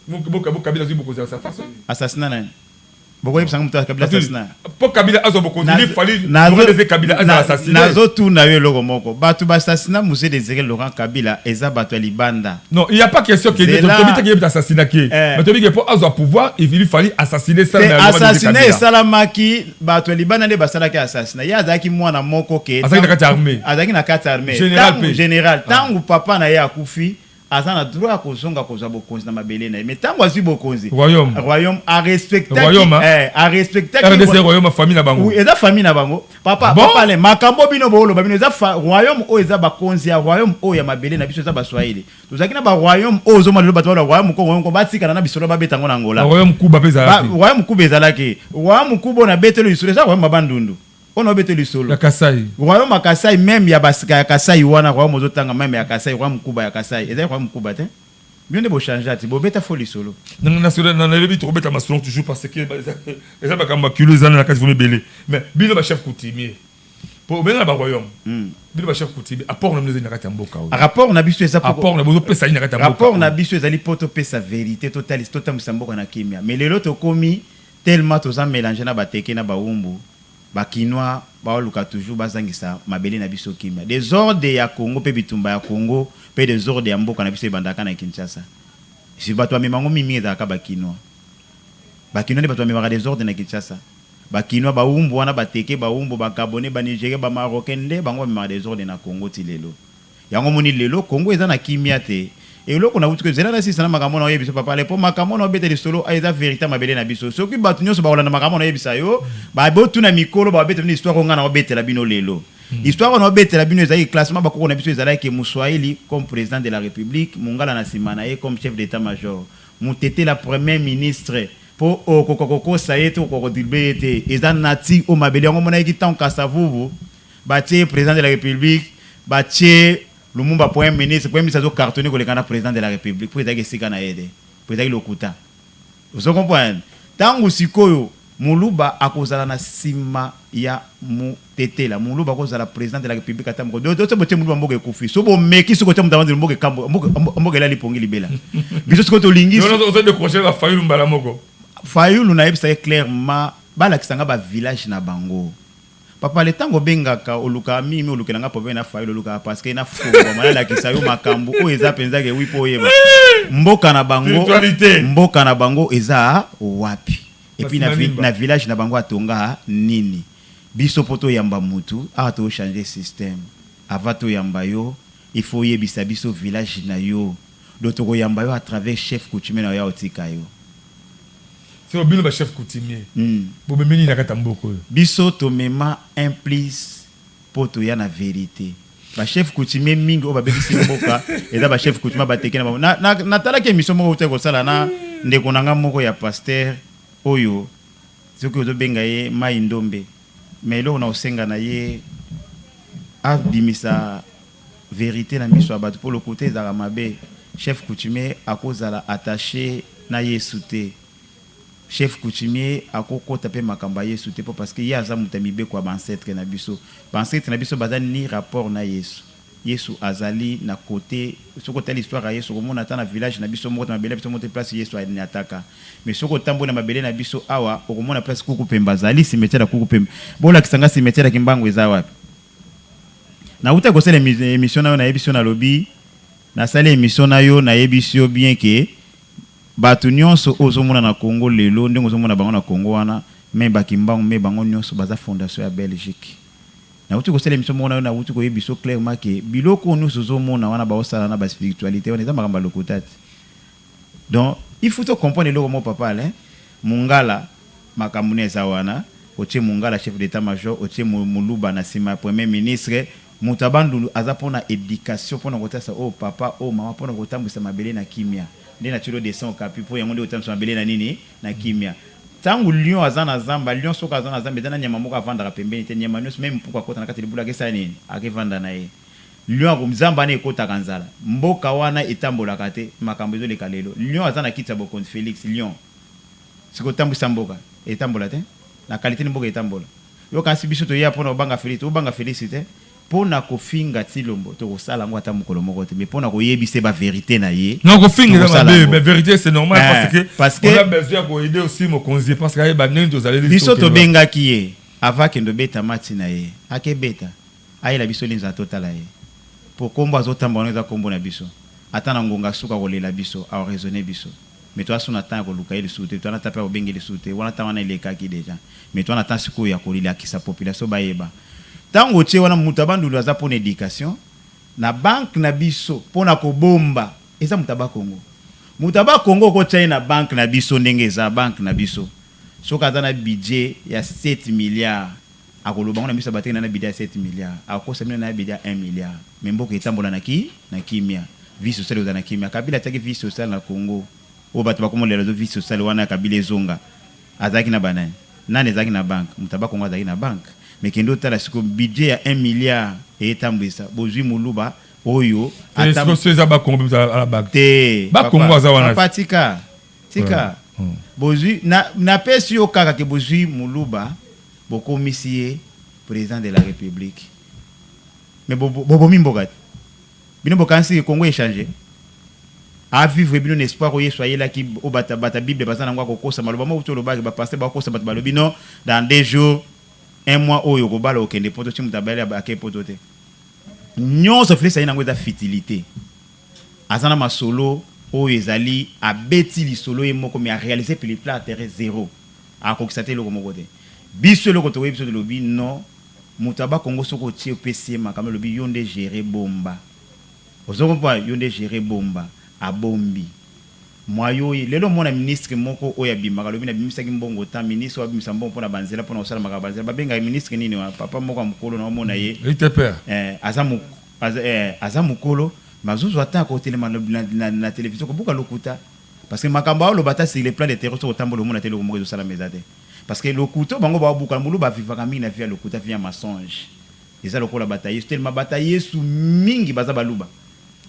Mboka Kabila azwi bokonzi ya sa façon. Assassinat nani? Bokoyebisanga moto ya Kabila assassinat? Mpo Kabila azwa bokonzi, il fallait Laurent Désiré Kabila azala assassiné. Nazotuna yo eloko moko. Bato baassassina Mzee Désiré Laurent Kabila eza bato ya libanda. Non, il n'y a pas question que Zela. tobi te ke assassinat ke. Eh. Mais tobi ke po azwa pouvoir, il lui fallait assassiner ça Te, na Laurent Désiré assassinat Kabila. esalamaki bato ya libanda nde basalaki assassinat. Ye azalaki mwana moko ke Azalaki na kati ya armée. Azalaki na kati ya armée. Général Ntango- pe. Général, ntango papa na ye akufi, aza na droit ya kozonga kozwa bokonzi na mabele na ye. Mais ntango azwi bokonzi, Royaume. Royaume arespectaki Royaume, hein? arespectaki RDC royaume famille na bango. Oui, eza famille na bango. Papa, Bon. papa le makambo bino booloba bino eza royaume oyo eza bakonzi ya royaume oyo ya mabele na biso eza baswahili. Tozalaki na ba royaume oyo ozomona lelo bato baloba royaume Kongo, royaume Kongo, batikana na bisolo babeta yango na Angola. Royaume Kuba pe ezalaki. Royaume Kuba ezalaki. Royaume Kuba oyo nabeteli lisolo eza royaume ya Bandundu. Oyo nabeteli lisolo. Ya Kasai. Royaume ya Kasai même ya basika ya Kasai wana royaume ozotanga même ya Kasai, royaume Kuba ya Kasai. Ezali royaume Kuba te. Bino nde bochange ti bobeta fo lisolo. Na nayebi tokobeta masolo toujours parce que eza makambo ya kilo eza na kati vomi ebele. Mais bino ba chef coutumier. Po obenga na ba royaume. Bino ba chef coutumier apport na bino ezali na kati ya mboka oyo. Rapport na biso eza Apport na bozopesa nini na kati ya mboka. Rapport na biso ezali po topesa vérité, totalisa, totambwisa mboka na kimia. Mais lelo tokomi tellement toza mélange na bateke na bawumbu, bakinois baoluka toujours bazangisa mabele na biso kimia. Désordre ya Congo mpe bitumba ya Congo mpe désordre ya mboka na biso ebandaka na Kinshasa. Si bato bamemango mingi ezalaka bakinois. Bakinois nde bato bamemaka désordre na Kinshasa. Bakinois, bawumbu wana, bateke, bawumbu, bagabonais, banigérien, bamarocain nde bango bamemaka désordre na Congo ti lelo. Yango moni lelo Congo eza na kimia te. Eloko na wuti zela na sisa na makambo na oyebisa papa le po makambo na obeta lisolo eza vérité mabele na biso. Soki bato nyonso bakolanda makambo na oyebisa yo, babotuna mikolo babeta bino histoire oyo nga na obetela bino lelo. Histoire oyo na obetela bino ezalaki classement bakoko na biso ezalaki Muswahili comme président de la République, Mongala na nsima na ye comme chef d'état-major, Mutetela premier ministre, po okoka kokosa ye te, okoka kodrible ye te, eza nati oyo mabele yango omonaki ntango Kasavubu batie président de la République, batie Lumumba premier ministre. Premier ministre azocartonne koleka na président de la République po ezalaki esika na ye te, po ezalaki lokuta. Ozo comprendre? Ntango sikoyo Moluba akozala na nsima ya Mutetela, Moluba akozala président de la République ata moko do. So botie Moluba, mboka ekufi. So bomeki soki otia moto avandeli mboka, ekambo mboka elali pongi libela. Biso sikoyo tolingi Non, non, ozo décrocher ba Fayulu mbala moko. Fayulu, nayebisa ye clairement, balakisa nga bavillage na bango. Papa le, ntango obengaka olukaka mingi, olukela nga problème na Fayulu, olukaka parce que nafongwama nalakisa yo makambo oyo eza mpenza ke wi mpo oyeba mboka na bango. Spiritualité. Mboka na bango eza wapi? Et puis na, Masimba. na village na bango atonga nini? Biso mpo toyamba mutu awa, tochange système. Avant toyamba yo, il faut oyebisa biso village na yo. Donc tokoyamba yo à travers chef coutumier na yo ya otika yo. C'est bino ba chef coutumier. Bomemi nini na kati ya mboka oyo? Biso tomema un plus mpo toya na vérité. Bachef coutumier mingi oyo babebisi mboka eza bachef coutumier bateke na bango. Natalaki émission moko outi kosala na ndeko na nga moko ya pasteur oyo soki ozobenga ye Mai Ndombe. Mais eloko na kosenga na ye, abimisa vérité na miso ya bato mpo lokuta ezalaka mabe. Chef coutumier akozala attaché na Yesu te. Chef coutumier akokota mpe makambo ya Yesu te mpo parce que ye aza moto ya mibeko ya baancêtre na biso. Baancêtre na biso baza ni rapport na Yesu. Yesu azali na côté. Soki otali histoire ya Yesu, okomona ata na village na biso moko te, mabele na biso moko te, place Yesu aniataka. Mais soki otamboli na mabele na biso awa, okomona place Kuku Pemba azali, cimetière ya Kuku Pemba. Bolakisa nga cimetière ya Kimbangu eza wapi? Nauta kosala émission na yo, nayebisi yo, nalobi nasali émission na yo, nayebisi yo bien ke bato nyonso oyo ozomona na Congo lelo, ndenge ozomona bango na Congo wana, me bakimbangu, me bango nyonso baza fondation ya Belgique. Nauti kosala émission moko na yo, nauti koyebi biso clairement ke biloko oyo nyonso ozomona wana baosala na baspiritualité wana eza makambo ya lokuta te. Donc il faut to comprendre eloko moko, papa Alain. Mongala, makambo ne eza wana, otie Mongala chef d'état major, otie Moluba na nsima ya premier ministre. Moto ya Bandundu aza pona education pona kotalisa oyo papa oyo mama pona kotambwisa mabele na kimia. Nde natieli yo dessin okapi po yango nde ekotambwisa mabele na nini? Na kimia. Tangu lion aza na zamba, lion soki aza na zamba eza na nyama moko avandaka pembeni te, nyama nionso meme mpuku akota na kati ya libulu akesala nini? Akevanda na ye. Lion ako zamba wana ekotaka nzala. Mboka wana etambolaka te, makambo ezoleka lelo. Lion aza na kiti ya bokonzi Felix, lion. Sikoyo tambwisa mboka, etambola te? Na qualite nini mboka etambola? Yo okanisi biso toya pona kobanga Felix? Tobanga Felix te. Pona kofinga Tshilombo tokosala yango ata mokolo moko te mais pona koyebisa ye ba verite na ye Non kofinga eza tokosala mabe yango. mais verite c'est normal Eh, parce que parce on a que besoin ya ko aider aussi mokonzi parce que ayeba ndenge tozaleli biso tokende wapi. tobengaki ye avant akende obeta match na ye akebeta ayela biso linza totala ye po kombo azotambola nango eza kombo na biso ata na ngonga suka akolela biso ako raisonner biso. Mais toza su na temps ya koluka ye lisusu te, toza na temps pe ya kobenga ye lisusu te, wana temps wana elekaki dejà. Mais toza na temps sikoyo ya kolakisa population bayeba. Tango otie wana mutu ya Bandundu aza pona education, na banque na biso pona kobomba eza mutu ya Bas Congo. Mutu ya Bas Congo okotia ye na banque na biso ndenge eza banque na biso soki aza na budget ya 7 milliards akoloba yango na miso ya bato ke na na budget ya 7 milliards, akokosa bino na budget ya 1 milliard mais mboka etambola na ki na kimia. Vie sociale ekozala na kimia. Kabila atiaki vie sociale na Congo oyo batu bakoma kolela lelo vie sociale wana ya Kabila ezonga. Azalaki na ba nani? Nani azalaki na banque? Mutu ya bas Congo azalaki na banque. Mais kende otala sikoyo budget ya 1 milliard etambwisa bozui muluba oyo Te ata sikoyo soki eza bas Congo pe ala banque. Te Bas Congo papa aza wana papa tika tika bozui na napesi yo kaka ke bozui muluba bokomisi ye president de la republique mais bobomi mboka te. Bino bokanisi que Congo e changer? A vivre bino na espoir oyo Yesu ayelaki oyo bata bata bible baza nango akokosa maloba moko ti olobaki ba pasteur bakokosa batu balobi non dans deux jours un mois oyo okobala okende poto ti mutu abali ake poto te nionso Felix aye nango eza futilite aza na masolo oyo ezali abeti lisolo ye moko mais a realiser pile à terre zero akokisa te eloko moko te biso eloko tokoyebi biso tolobi non Mutu ya bas congo soki otie opesi ye makambo alobi yo nde gerer bomba ozo comprendre yo nde gerer bomba abombi moyen oye lelo omona ministre moko oyo abimaka alobi na bimisaki mbongo tant ministre oyo abimisa mbongo pona ba nzela pona kosala makambo ba nzela ba bengaka ministre nini wana papa moko ya mukolo nao mona ye ITPR. eh aza aza eh aza mukolo mais azo zua temps ya kotelema na, na, na television kobuka lokuta parce que makambo aoloba ata sur le plan de terrain soki otambola omona te eloko moko ezo salama eza te. Parce que lokuta oyo bango bao buka muluba a vivaka mingi na vie ya lokuta vie ya mensonge eza lokola bata yesu telema bata yesu mingi baza baluba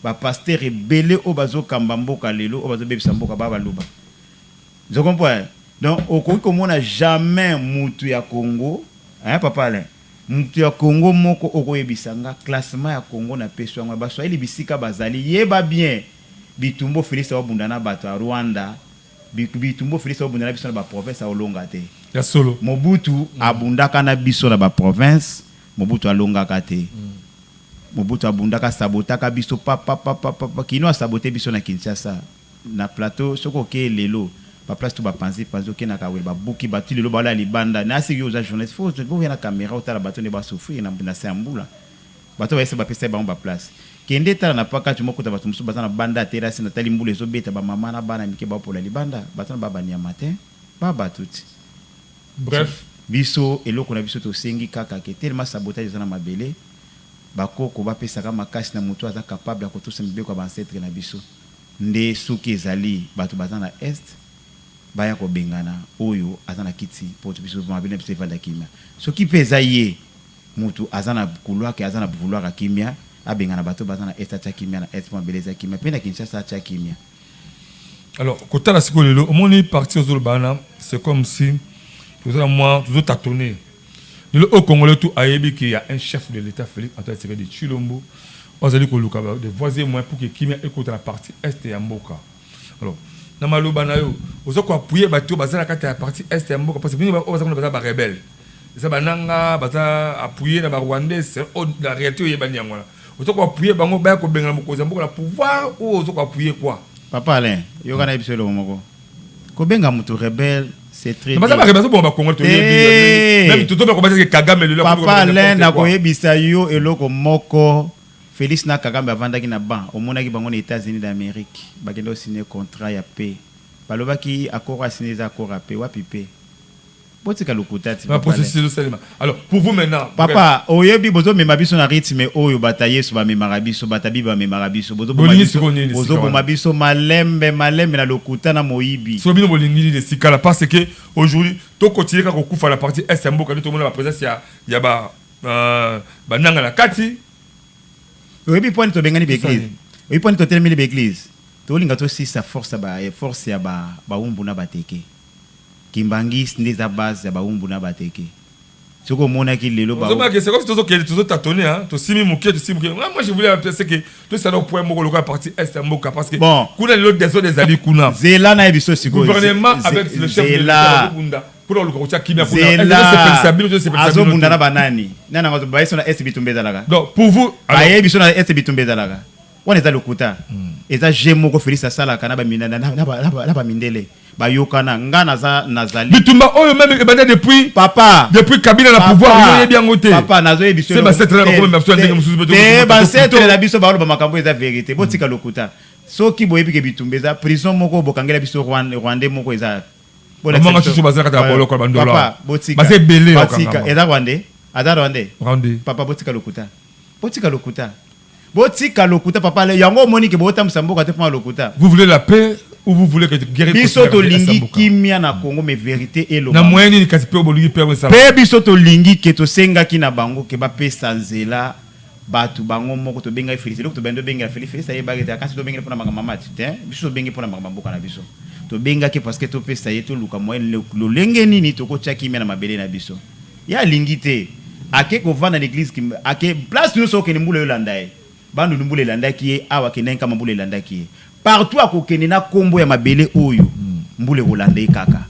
ba pasteur ebele oyo bazo kamba mboka lelo oyo bazo bebisa mboka ba baluba ozo comprendre donc okoki komona jamais mutu ya Congo hein papa Alain mutu ya Congo moko okoyebisa nga classement ya Congo na pesi yango ba swahili bisika bazali yeba bien bitumba oyo Felix aobunda na bato ya Rwanda Bitumba oyo Felix abunda na biso na ba province akolonga te. Ya solo. Mobutu abundaka na biso na ba province, Mobutu alongaka te. Mobutu abundaka asabotaka biso papapapapa kino asabote biso na Kinshasa na plateau soki oke lelo ba place tout ba panzi panzi oke na kawele ba buki batu ti lelo ba lala libanda nasi yo oza journaliste faut oya na camera otala batu nde ba souffrir na se ya mbula. Bato oyo bayesa bapesaki bango ba place. Kende tala na pakadjuma okuta bato mosusu baza na banda ya terrasse na tali mbula ezo beta ba mama na bana mike bao pola libanda. Bato wana ba ba niama te. Ba batu ti. Bref. Biso eloko na biso tosengi kaka ke tellement sabotage eza na mabele, ba koko ba pesaka makasi na mutu oyo aza capable ya kotosa mibeko ya ba ancetres na biso. Nde soki ezali batu baza na Est baya kobengana oyo aza na kiti po biso mabele na biso evanda kimia. Soki pe eza ye Mutu aza na couloir que aza na vouloir ya kimia abengana bato baza na est atia kimia na est po mabele eza kimia pe na Kinshasa atia kimia. Alors kotala sikoyo lelo omoni parti ozoloba wana c'est comme si toza na mwa tozo tatonner lelo oyo congolais tout ayebi que ya un chef de l'etat Felix Antoine Tshisekedi Tshilombo oyo azali koluka de voies et moyens pour que kimia ekota na partie est ya mboka. Alors na maloba na yo oza ko appuyer bato oyo baza na kati ya partie est ya mboka parce que bino oyo baza kuna baza ba rebelles. Eza ba nanga baza appuyer na ba rwandais oyo la realite oyebani yango wana. Oza ko appuyer bango baya kobengana mokonzi ya mboka na pouvoir ou oza ko appuyer quoi? Papa Alain, yoka nayebisa yo eloko moko. Kobenga mutu rebelle c'est très Baza ba dur. rebelle bazoboma ba congolais toyebi. Te! Meme tozoba kobata ke Kagame lelo akomi Papa koloba Alain n'importe quoi. nakoyebisa yo eloko moko, Felix na Kagame bavandaki na banc, omonaki bango na Etats-Unis d'Amerique, bakenda ko signer contrat ya paix. Balobaki accord oyo a signer eza accord ya paix, wapi paix? Botika lokuta ti. Ba processus ezosalema. Alors pour vous maintenant. Papa, oyebi bozomema biso na rythme oyo bata Yesu bamemaka biso, bata Bible bamemaka biso. Bozoboma Bolingi biso, sikoyo nini esika bozoboma wana? biso malembe malembe na lokuta na moyibi. Soki bino bolingi nini esika la parce que aujourd'hui to continuer kaka kokufa na partie est ya mboka nde tomona ba présence ya ya ba euh, ba nanga na kati. Oyebi mpo nini tobengani ba Tosala eglise? nini? Oyebi mpo nini totelemeli ba eglise? Tolinga tosisa force ya ba force ya ba bawumbu na bateke. Kimbanguiste nde eza base ya bawumbu na bateke. Soki omonaki lelo ba Ozomona que c'est comme si tozo kende tozo tâtonner hein, tosimi moke tosimi moke. Moi je voulais appeler que tosala point moko lokola partie est ya mboka parce que Bon. kuna lelo désordre ezali kuna. Zela na yebiso sikoyo. Gouvernement avec le chef de l'État Zela. bazobunda mpona koluka kotia kimia kuna. Est-ce que Zela. tosepelisa bino tosepelisa bino Azobunda te? na banani? Nani yango baye biso na est bitumba ezalaka. Donc pour vous alors Baye biso na est bitumba ezalaka. Wana eza lokuta. Eza jeu moko Felix asalaka na ba na ba mindele. Bayokana nga naza nazali. Bitumba oyo meme ebanda depuis Papa. Depuis Kabila na Papa. pouvoir yo oyebi yango te. Papa nazo yebi Se ba ancêtre na bakoma na biso na ndenge mosusu pe Te ba ancêtre to na biso baloba makambo eza verite. Botika lokuta. Soki boyebi ke bitumba eza prison moko bokangela biso Rwandais moko eza. Bolakisa Bamanga biso. susu baza na kati ya boloko ya bandolo Papa awa. botika. Baza ebele ya Batika. kokangama. Eza Rwandais? Aza Rwandais? Rwandais. Papa botika lokuta. Botika lokuta. Botika lokuta papa le yango omoni ke botambwisa mboka te pona lokuta. Vous voulez la paix ou vous voulez que guerre Biso continue na tolingi mboka? kimia na Congo mais verite Na elobama. moyen nini kasi pe bolingi paix esala? Pe biso tolingi ke tosengaki na bango ke bapesa nzela batu bango moko tobengaki Felix eloko tobandi tobengela Felix Felix ayebaki te akanisi tobengeli pona makambo ya match te biso tobengi pona makambo ya mboka na biso tobengaki parce que topesa ye toluka moyen lolenge nini tokotia kimia na mabele na biso Ye alingi te. Ake kovanda na eglise kim ake place nioso okende mbula elanda ye. Bandundu mbula elandaki ye awa akendaki nkamba mbula elandaki ye. Partout akokende na kombo ya mabele oyo mbula ekolanda ye kaka.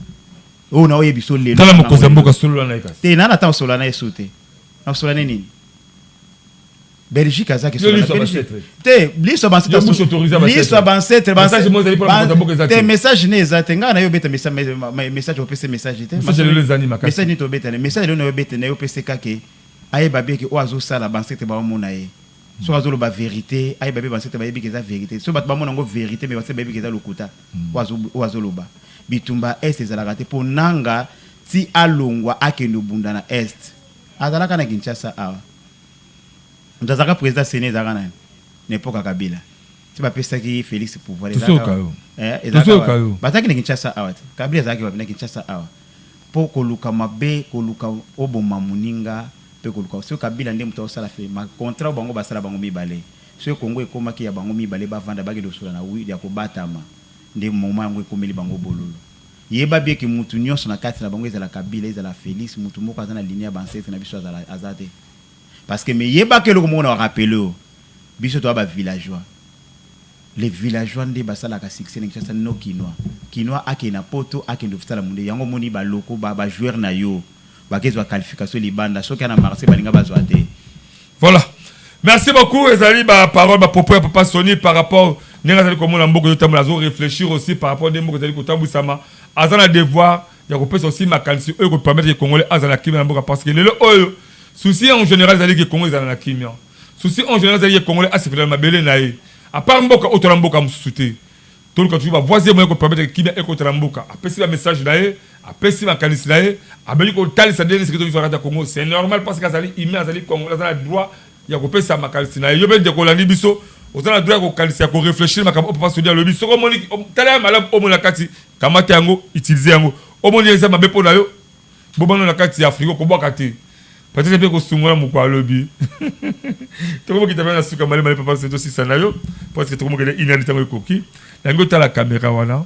Oyo nao yebiso lelo Tala na mokonzi ya lelo. mboka solola na ye kasi. Te na na tango solola na ye su te. Nakosolola ne nini? Belgique aza Yo na liso ya Belgique. ba Te liso ba Yo bouche autorisée ya ba liso ya ba ancêtre ba Message moko ezali mpona mokonzi ya mboka eza te te. message ne eza te ngai na yo beta message opesa message te. Message lelo ezali makasi. Message nini tobeta ne message lelo na yo beta na yo pesa kake ayeba bien ke oyo azosala ba ancêtre baomona ye. Soki azoloba verite ayeba bien ba ancêtre bayebi ke eza verite. Soki bato bamona yango verite mais ba ancêtre bayebi ke eza lokuta. Oyo azoloba. Bitumba est ezalaka te po Nanga ti alongwa akende obunda na est. Azalaka na Kinshasa awa. Mutu azalaka president Senat ezalaka nani? Na epoque ya Kabila. Ti bapesaki Felix pouvoir ezalaka Tozoyoka yo. Eh, ezalaka Tozoyoka wapi? yo. Bazalaki na Kinshasa awa te. Kabila azalaki wapi? Na Kinshasa awa. Po koluka mabe, koluka oboma muninga pe koluka soki Kabila nde mutu azosala fe ma contrat oyo bango basala bango mibale. Soki Congo ekomaki ya bango mibale bavanda bakende kosolola na ya kobatama nde moment yango ekomeli bango bololo. Yeba bien que mutu nionso na kati na bango ezala Kabila ezala Felix mutu moko aza na ligne ya ba ancetres na biso azala aza te. Parce que mais yebaka eloko moko na rappeler yo biso toza ba villageois les villageois nde basalaka succès na Kinshasa no kinois kinois akende na poto akende kosala munde yango omoni ba locaux ba ba joueurs na yo bakezwa qualification libanda soki ana Marseille balinga bazwa te. Voilà. Merci beaucoup ezali ba parole ba propos ya papa Sony par rapport ndenge azali komona mboka ezotambola azo réfléchir aussi par rapport ndenge mboka ezali kotambwisama aza na devoir ya kopesa aussi makanisi oyo ekopermettre ke congolais azala na kimia na mboka parce que lelo oyo souci en général ezali ke Congo ezala na kimia souci en général ezali ke congolais asepela na mabele na ye à part mboka oyo tola mboka mosusu te toluka toujours ba voies et moyens kopermettre ke kimia ekota na mboka apesi ba message na ye apesi makanisi na ye ameki kotalisa ndenge nini soki kati ya Congo c'est normal parce que azali humain azali congolais aza na droit ya kopesa makanisi na ye yo mpe ndeko olandi biso oza na droit ya kokanisa ya koreflechir makambo oyo papa Sony alobi soki omoni tala ya malamu omoni na kati kamata yango utiliser yango omoni eza mabe mpo na yo bobano na kati ya frigo kobwaka te peut-être mpe kosungola moko alobi tokomokita mpe na suka male male papa Sony tosisa na yo parce que tokomokende inani ntango ekoki nangi otala kamera wana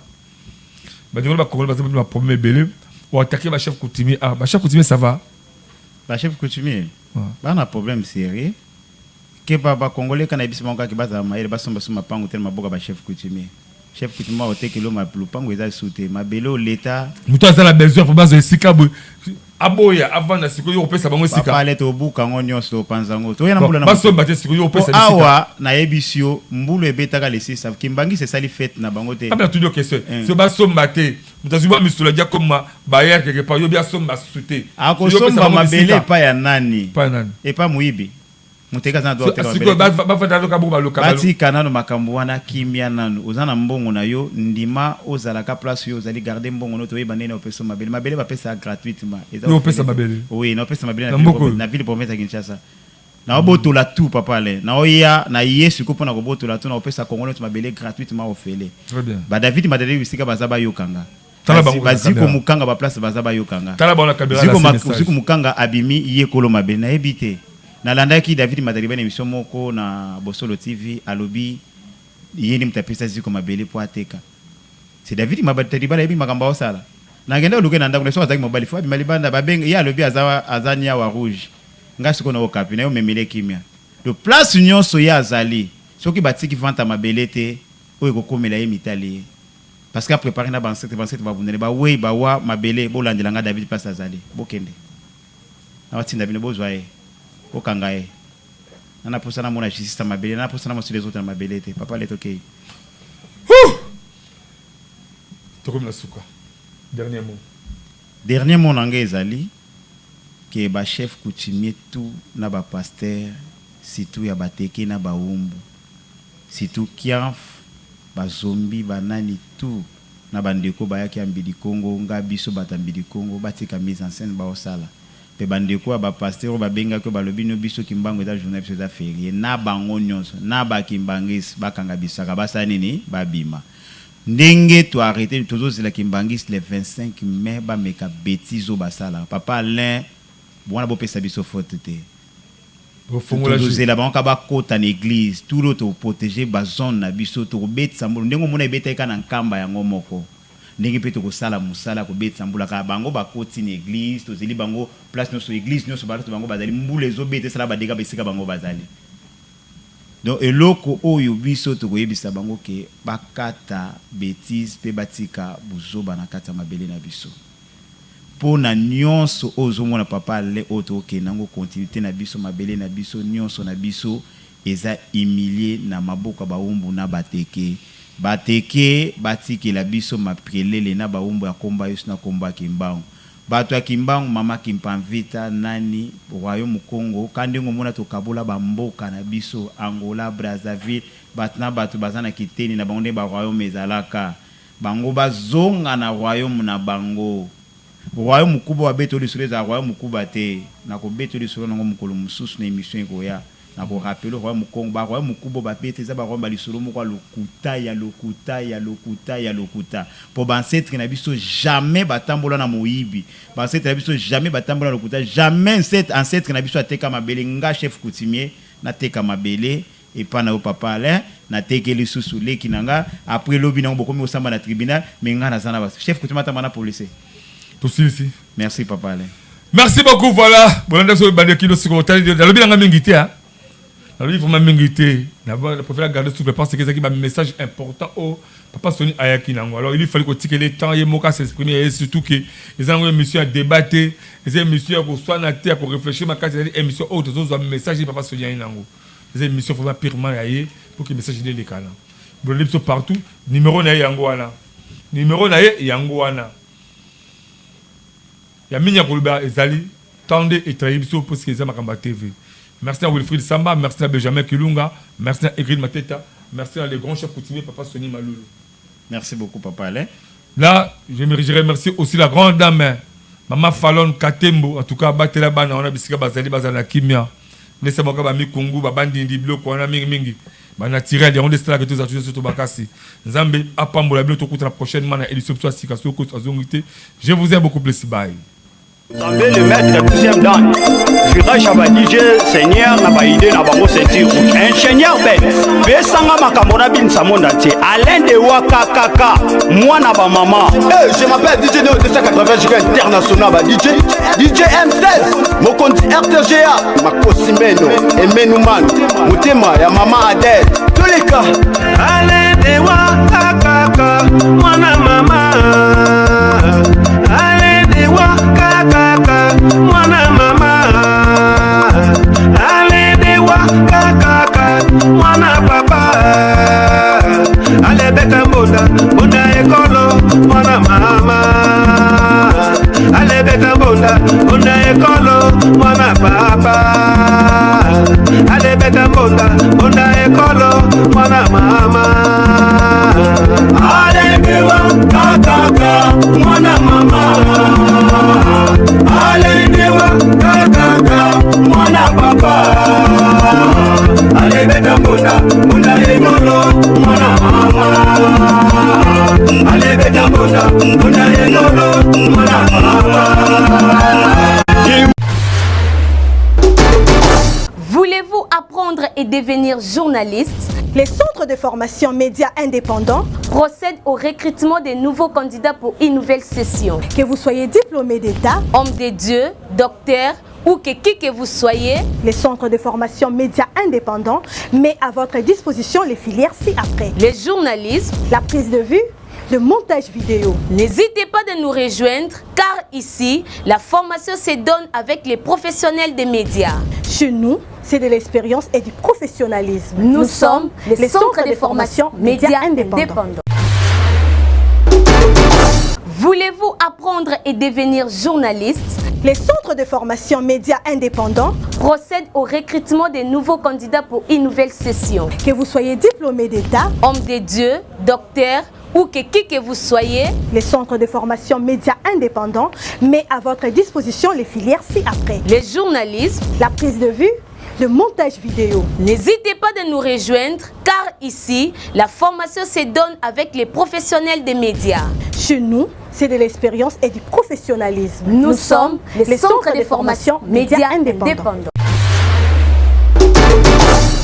bandeko na bakongole baza ba problème ebele oatake ba chef coutumier ah ba chef coutumier ça va Ba chef coutumier ba na problème serieux ke ba ba congolais kana yebisi bango kaka bazala mayele basomba so mapangu te na maboka ba chef coutumier chef coutumier akotekela yo lupangu eza lisusu te mabele oyo l'etat moto aza na besoin fo bazwa esika boye aboya avanda sikoyo yo kopesa bango esika papa ale tobuka yango nyonso topanza yango toya na mbula na basomba te sikoyo yo po kopesa bisika awa nayebisi yo mbula ebetaka le 6 kimbangisi esali fete na bango te Papa natuni yo question Eh. so basomba te moto azwi mwa misolo adia koma bayer quelque part yo bi asomba susu te akosomba mabele epai ya nani epai nani epai moyibi. Moteki aza na droit ya koteka Sikoyo mabele te. bafanda kaka bongo baloka Batika nanu makambo wana kimia nanu. Oza na mbongo na yo ndima ozala ka place yo ozali garder mbongo no toyeba ndenge nini opesa mabele. Mabele bapesaka gratuitement. Eza Yo opesa ofele te. mabele? Oui na opesa mabele na Na ville mboka province oyo? na ville province ya Kinshasa. Nao botola tout papa Alain. Nao ya na ye sikoyo pona kobotola tout nao pesa congolais nionso mabele gratuitement ofele. Très bien. Ba David Matadi bisika baza bayoka nga. Tala Bazi bango na ba Ziko camera. Mukanga ba place baza bayoka nga. Tala bango na camera Ziko lance ma message. Ziko Mukanga abimi ye kolo mabele nayebi te. Nalandaki David Matadi na emission moko na Bosolo TV alobi ye nde mutu apesa Ziko mabele po ateka. C'est David Matadi ayebi makambo aosala. Nakenda koluka ye na ndaku naye soki azalaki mobali faut abima libanda babenga ye alobi aza aza niawa rouge nga sikoyo na okapi naye omemela ye kimia donc place nionso ye azali soki batiki vente ya mabele te oyo ekokomela ye mitali ye parce que a prepare na ba ancetres ba ancetres babundani ba weyi bawa mabele bolandela nga David place azali bokende nao tinda bino bozwa ye bokanga ye nga na posa namona justice na mabele na posa namona desordre na mabele te papa leta okeyi. Huh! Tokomi na suka. Dernier mot. Dernier mot na nga ezali que ba chefs coutumiers tout na ba pasteurs surtout ya ba teke na ba humbu surtout kianf ba zombi ba nani tout na ba ndeko bayaki ya mbidi kongo nga biso bato ya mbidi kongo batika mise en scène baosala pe ba ndeko ya ba pasteurs oyo babengaki oyo balobi no biso kimbangu eza journee na biso eza ferie na bango nionso na ba kimbanguistes bakanga bisaka basala nini babima Ndenge to arreter tozo zela kimbanguiste le 25 mai ba meka betise oyo basalaka papa Alain wana bo pesa biso faute te tozo zela bango kaka bakota na eglise tour oyo toko proteger ba zone na biso toko betisa mbula ndenge omona ebetaki kaka na nkamba yango moko ndenge pe toko sala musala ya kobetisa mbula kaka bango bakoti na eglise tozeli bango place nioso eglise nioso balatu bango bazali mbula ezo beta esala ba degat esika bango bazali. Donc eloko oyo biso tokoyebisa bango ke bakata betise pe batika buzoba na kati ya mabele na biso. Po na nionso oyo ozomona papa Alain oyo tokokende nango continuite na biso mabele na biso nionso na biso eza humilie na maboko ya bawumbu na bateke. Bateke batikela biso makelele na bawumbu ya kombo ya Yesu na kombo ya Kimbangu. Bato ya kimbangu mama kimpanvita nani royaume kongo ka ndenge omona tokabola ba mboka na biso Angola Brazzaville bato na bato baza na kiteni na bango ndenge ba royaume ezalaka bango bazonga na royaume na bango royaume kuba babeta yo lisolo ezala royaume kuba te nakobeta yo lisolo nango mokolo mosusu na emission ekoya Nako rappeler royaume kongo ba royaume kubo ba beta eza ba royaume ba lisolo moko ya lokuta ya lokuta ya lokuta ya lokuta po ba ancetres na biso jamais ba tambola na moyibi ba ancetres na biso jamais ba tambola na lokuta jamais ancetre na biso ateka mabele nga chef coutumier na teka mabele epa na yo papa Alain na tekeli lisusu leki na nga après lobi nango bokomi kosamba na tribunal mais nga naza na ba chef coutumier atamba na policier Tosilisi. Merci papa Alain. Merci beaucoup voilà bolanda biso bande kino sikoyo otali nalobi nanga mingi te hein nalobi vraiment mingi te na préfère garder souffle parce que ezalaki ba message important oyo papa Sony ayaki nango alors il fallait kotikela ye temps ye moko a s'exprimer et surtout que eza nango émission ya débat te eza émission ya koswana te ya ko réfléchir makasi ezali émission oyo tozozwa message ye papa Sony aye nango eza émission vraiment purement ya ye pour que message nde elekana bolandi biso partout numéro na ye yango wana numéro na ye yango wana Ya mingi ya koloba ezali temps nde e trahir biso puisque eza makambo ya TV. Merci na Wilfried Samba, merci na Benjamin Kilunga, merci na Egrid Mateta, merci na le grand chef coutumier papa Sony Malulu. Merci beaucoup papa Alain. Là, je me je remercie aussi la grande dame maman Falonne Katembo, en tout cas batela bana wana bisika bazali bazala na kimia. Ndesa bango ba mikungu, ba bandindi biloko wana mingi mingi. Ba naturel yango nde esalaka tozala toujours nzoto makasi. Nzambe apambola bino tokutana prochainement na edition biso ya sika soki Yesu azongi te. Je vous aime beaucoup plus bye. Nzambe le maître 12e dan virage ya ba DJ seigneur na ba idée na bango ceinture rouge ingénieur Ben pesanga makambo na binisa monde entier Alain Dewa KKK mwana ba mama. Hey, je m'appelle DJ Neo 280 giga international ba DJ DJ M16 mokonzi RTGA Makosi Meno Emenuman motema ya mama Adèle toleka Alain Dewa KKK mwana mama Alain Dewa KKK mwana mama Alain Dewa KKK mwana papa Alebeta mbonda mbonda ekolo mwana mama Alebeta mbonda mbonda ekolo mwana papa Ale Voulez-vous apprendre et devenir journaliste Les centres de formation médias indépendants procèdent au recrutement des nouveaux candidats pour une nouvelle session. Que vous soyez diplômé d'État, homme de Dieu, docteur ou que qui que vous soyez, les centres de formation médias indépendants met à votre disposition les filières ci-après. Le journalisme, la prise de vue, le montage vidéo. N'hésitez pas de nous rejoindre car ici, la formation se donne avec les professionnels des médias. Chez nous, c'est de l'expérience et du professionnalisme. Nous, sommes les, centres, de, formation, médias indépendants. Voulez-vous apprendre et devenir journaliste Les centres de formation médias indépendants procèdent au recrutement des nouveaux candidats pour une nouvelle session. Que vous soyez diplômé d'État, homme de Dieu, docteur ou que qui que vous soyez, les centres de formation médias indépendants met à votre disposition les filières ci-après. Le journalisme, la prise de vue, le montage vidéo. N'hésitez pas de nous rejoindre car ici, la formation se donne avec les professionnels des médias. Chez nous, c'est de l'expérience et du professionnalisme. Nous, sommes les, centres, de, formation, médias indépendants.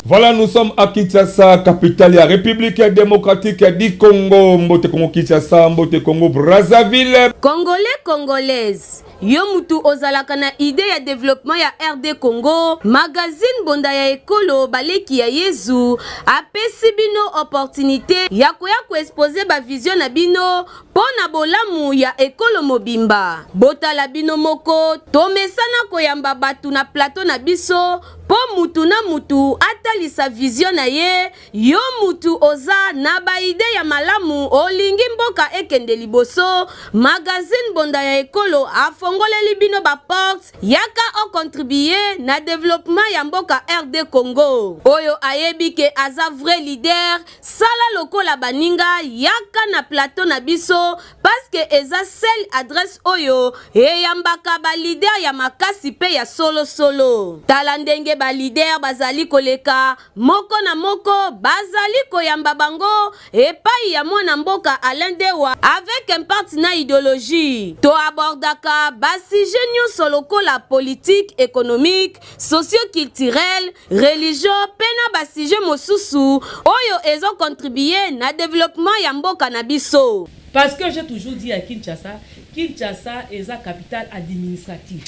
Voilà, nous sommes à Kinshasa, capitale de la République démocratique du Congo. Mbote Congo Kinshasa, Mbote Congo Brazzaville. Congolais, Congolaise, yo mutu ozalaka na idée ya développement ya RD Congo, magazine Bonda ya ekolo baleki ya Yezu apesi bino opportunité ya koya koexpose ba vision na bino mpo na bolamu ya ekolo mobimba. Botala bino moko, tomesana koyamba bato na plateau na biso mpo mutu na mutu atalisa vision na ye. Yo mutu oza na ba idee ya malamu, olingi mboka ekende liboso, magazine Bonda ya Ekolo afongoleli bino ba porte, yaka o contribuer na developpement ya mboka RD Congo. Oyo ayebi ke aza vrai leader, Sala lokola baninga yaka na plateau na biso parce que eza seule adresse oyo eyambaka ba leader ya makasi pe ya solo solo. Tala ndenge ba leader bazali koleka moko na moko bazali koyamba bango epayi ya mwana mboka Alain Dewa avec impact na ideologie. To abordaka ba sujet nionso lokola politique, economique, socio-culturel, religion pe na ba sujet mosusu oyo ezo contribuer na developpement ya mboka na biso. Parce que j'ai toujours dit à Kinshasa, Kinshasa eza capitale administrative.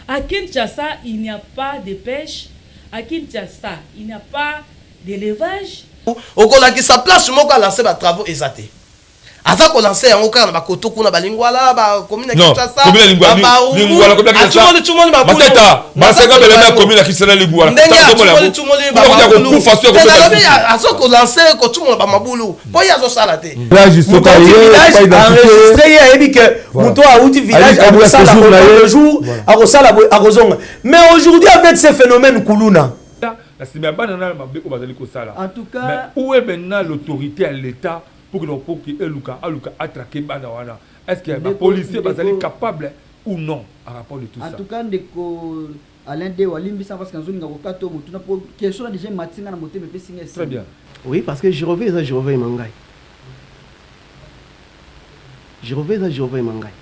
À Kinshasa, il n'y a pas de pêche, à Kinshasa, il n'y a pas d'élevage. Okolakisa place moko a lancer ba travaux eza te. Aza ko lancer yango kaka na ba koto kuna ba Lingwala, ba commune ya Kinshasa, ba Barumbu, atumoli tumoli ba bulu. Mateta, baseka bele na commune ya Kinshasa na Lingwala. Ndenge atumoli tumoli ba mabulu. Te nalobi azo ko lancer ko tumola ba mabulu po ye azo sala te. Village soka ye village enregistré ye ayebi que moto awuti village akosala le jour akosala boye akozonga mais aujourd'hui avec ce phénomène kuluna na sima ya bana na mabe oyo bazali kosala. En tout cas, mais où est maintenant l'autorité ya l'État pour que pour que eluka aluka atraquer bana wana? Est-ce que ba policiers bazali capable ou non en rapport de tout ça? En tout cas ndeko Alain Dewa limbisa parce que nazolinga kokata yo motuna po question na déjà emati nga na motema epesi nga Très esengo. bien. Oui, parce que Jéhovah eza Jéhovah Mangai. Jéhovah eza Jéhovah Mangai.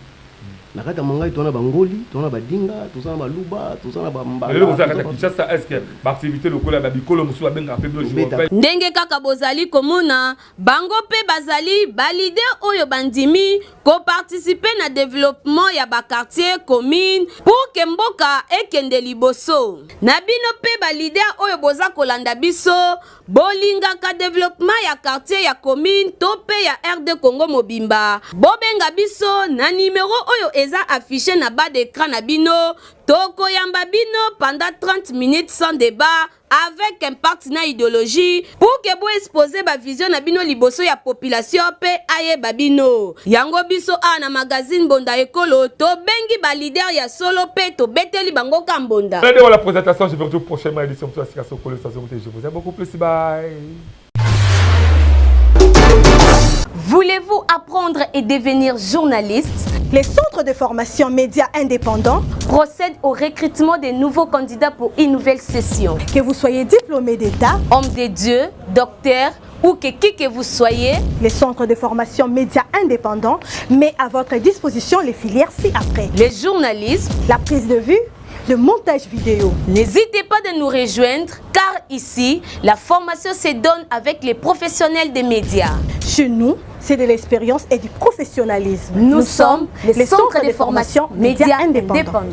Na kati ya Mangai toza na bangoli, toza na badinga, toza na baluba, toza na bambala. Lelo boza na kati ya Kinshasa, est-ce que ba activités lokola ba bikolo mosusu babengaka mpe bino Jéhovah? Ndenge kaka bozali komona, bango pe bazali ba leader oyo bandimi ko participer na developpement ya ba quartiers, communes pour que mboka ekende liboso. Na bino pe ba leader oyo boza kolanda biso, Bolingaka developpement ya quartier ya commune to pe ya RD Congo mobimba? Bobenga biso na numero oyo eza affiche na bas d'ecran na bino, tokoyamba bino pendant 30 minutes sans debat avec impact na ideologie pour que bo exposer ba vision na bino liboso ya population pe ayeba bino. Yango biso awa na magazine Mbonda Ekolo tobengi ba leader ya solo pe tobeteli bango ka mbonda. Allez, la présentation, je vous retrouve prochainement édition sur la Sokolo, je vous aime beaucoup plus. Bye. Voulez-vous apprendre et devenir journaliste? Les centres de formation médias indépendants procèdent au recrutement des nouveaux candidats pour une nouvelle session. Que vous soyez diplômé d'État, homme de Dieu, docteur ou que qui que vous soyez, les centres de formation médias indépendants met à votre disposition les filières ci-après. Les journalistes, la prise de vue, le montage vidéo. N'hésitez pas de nous rejoindre car ici, la formation se donne avec les professionnels des médias. Chez nous, c'est de l'expérience et du professionnalisme. Nous, sommes les, centres, de formation médias indépendants.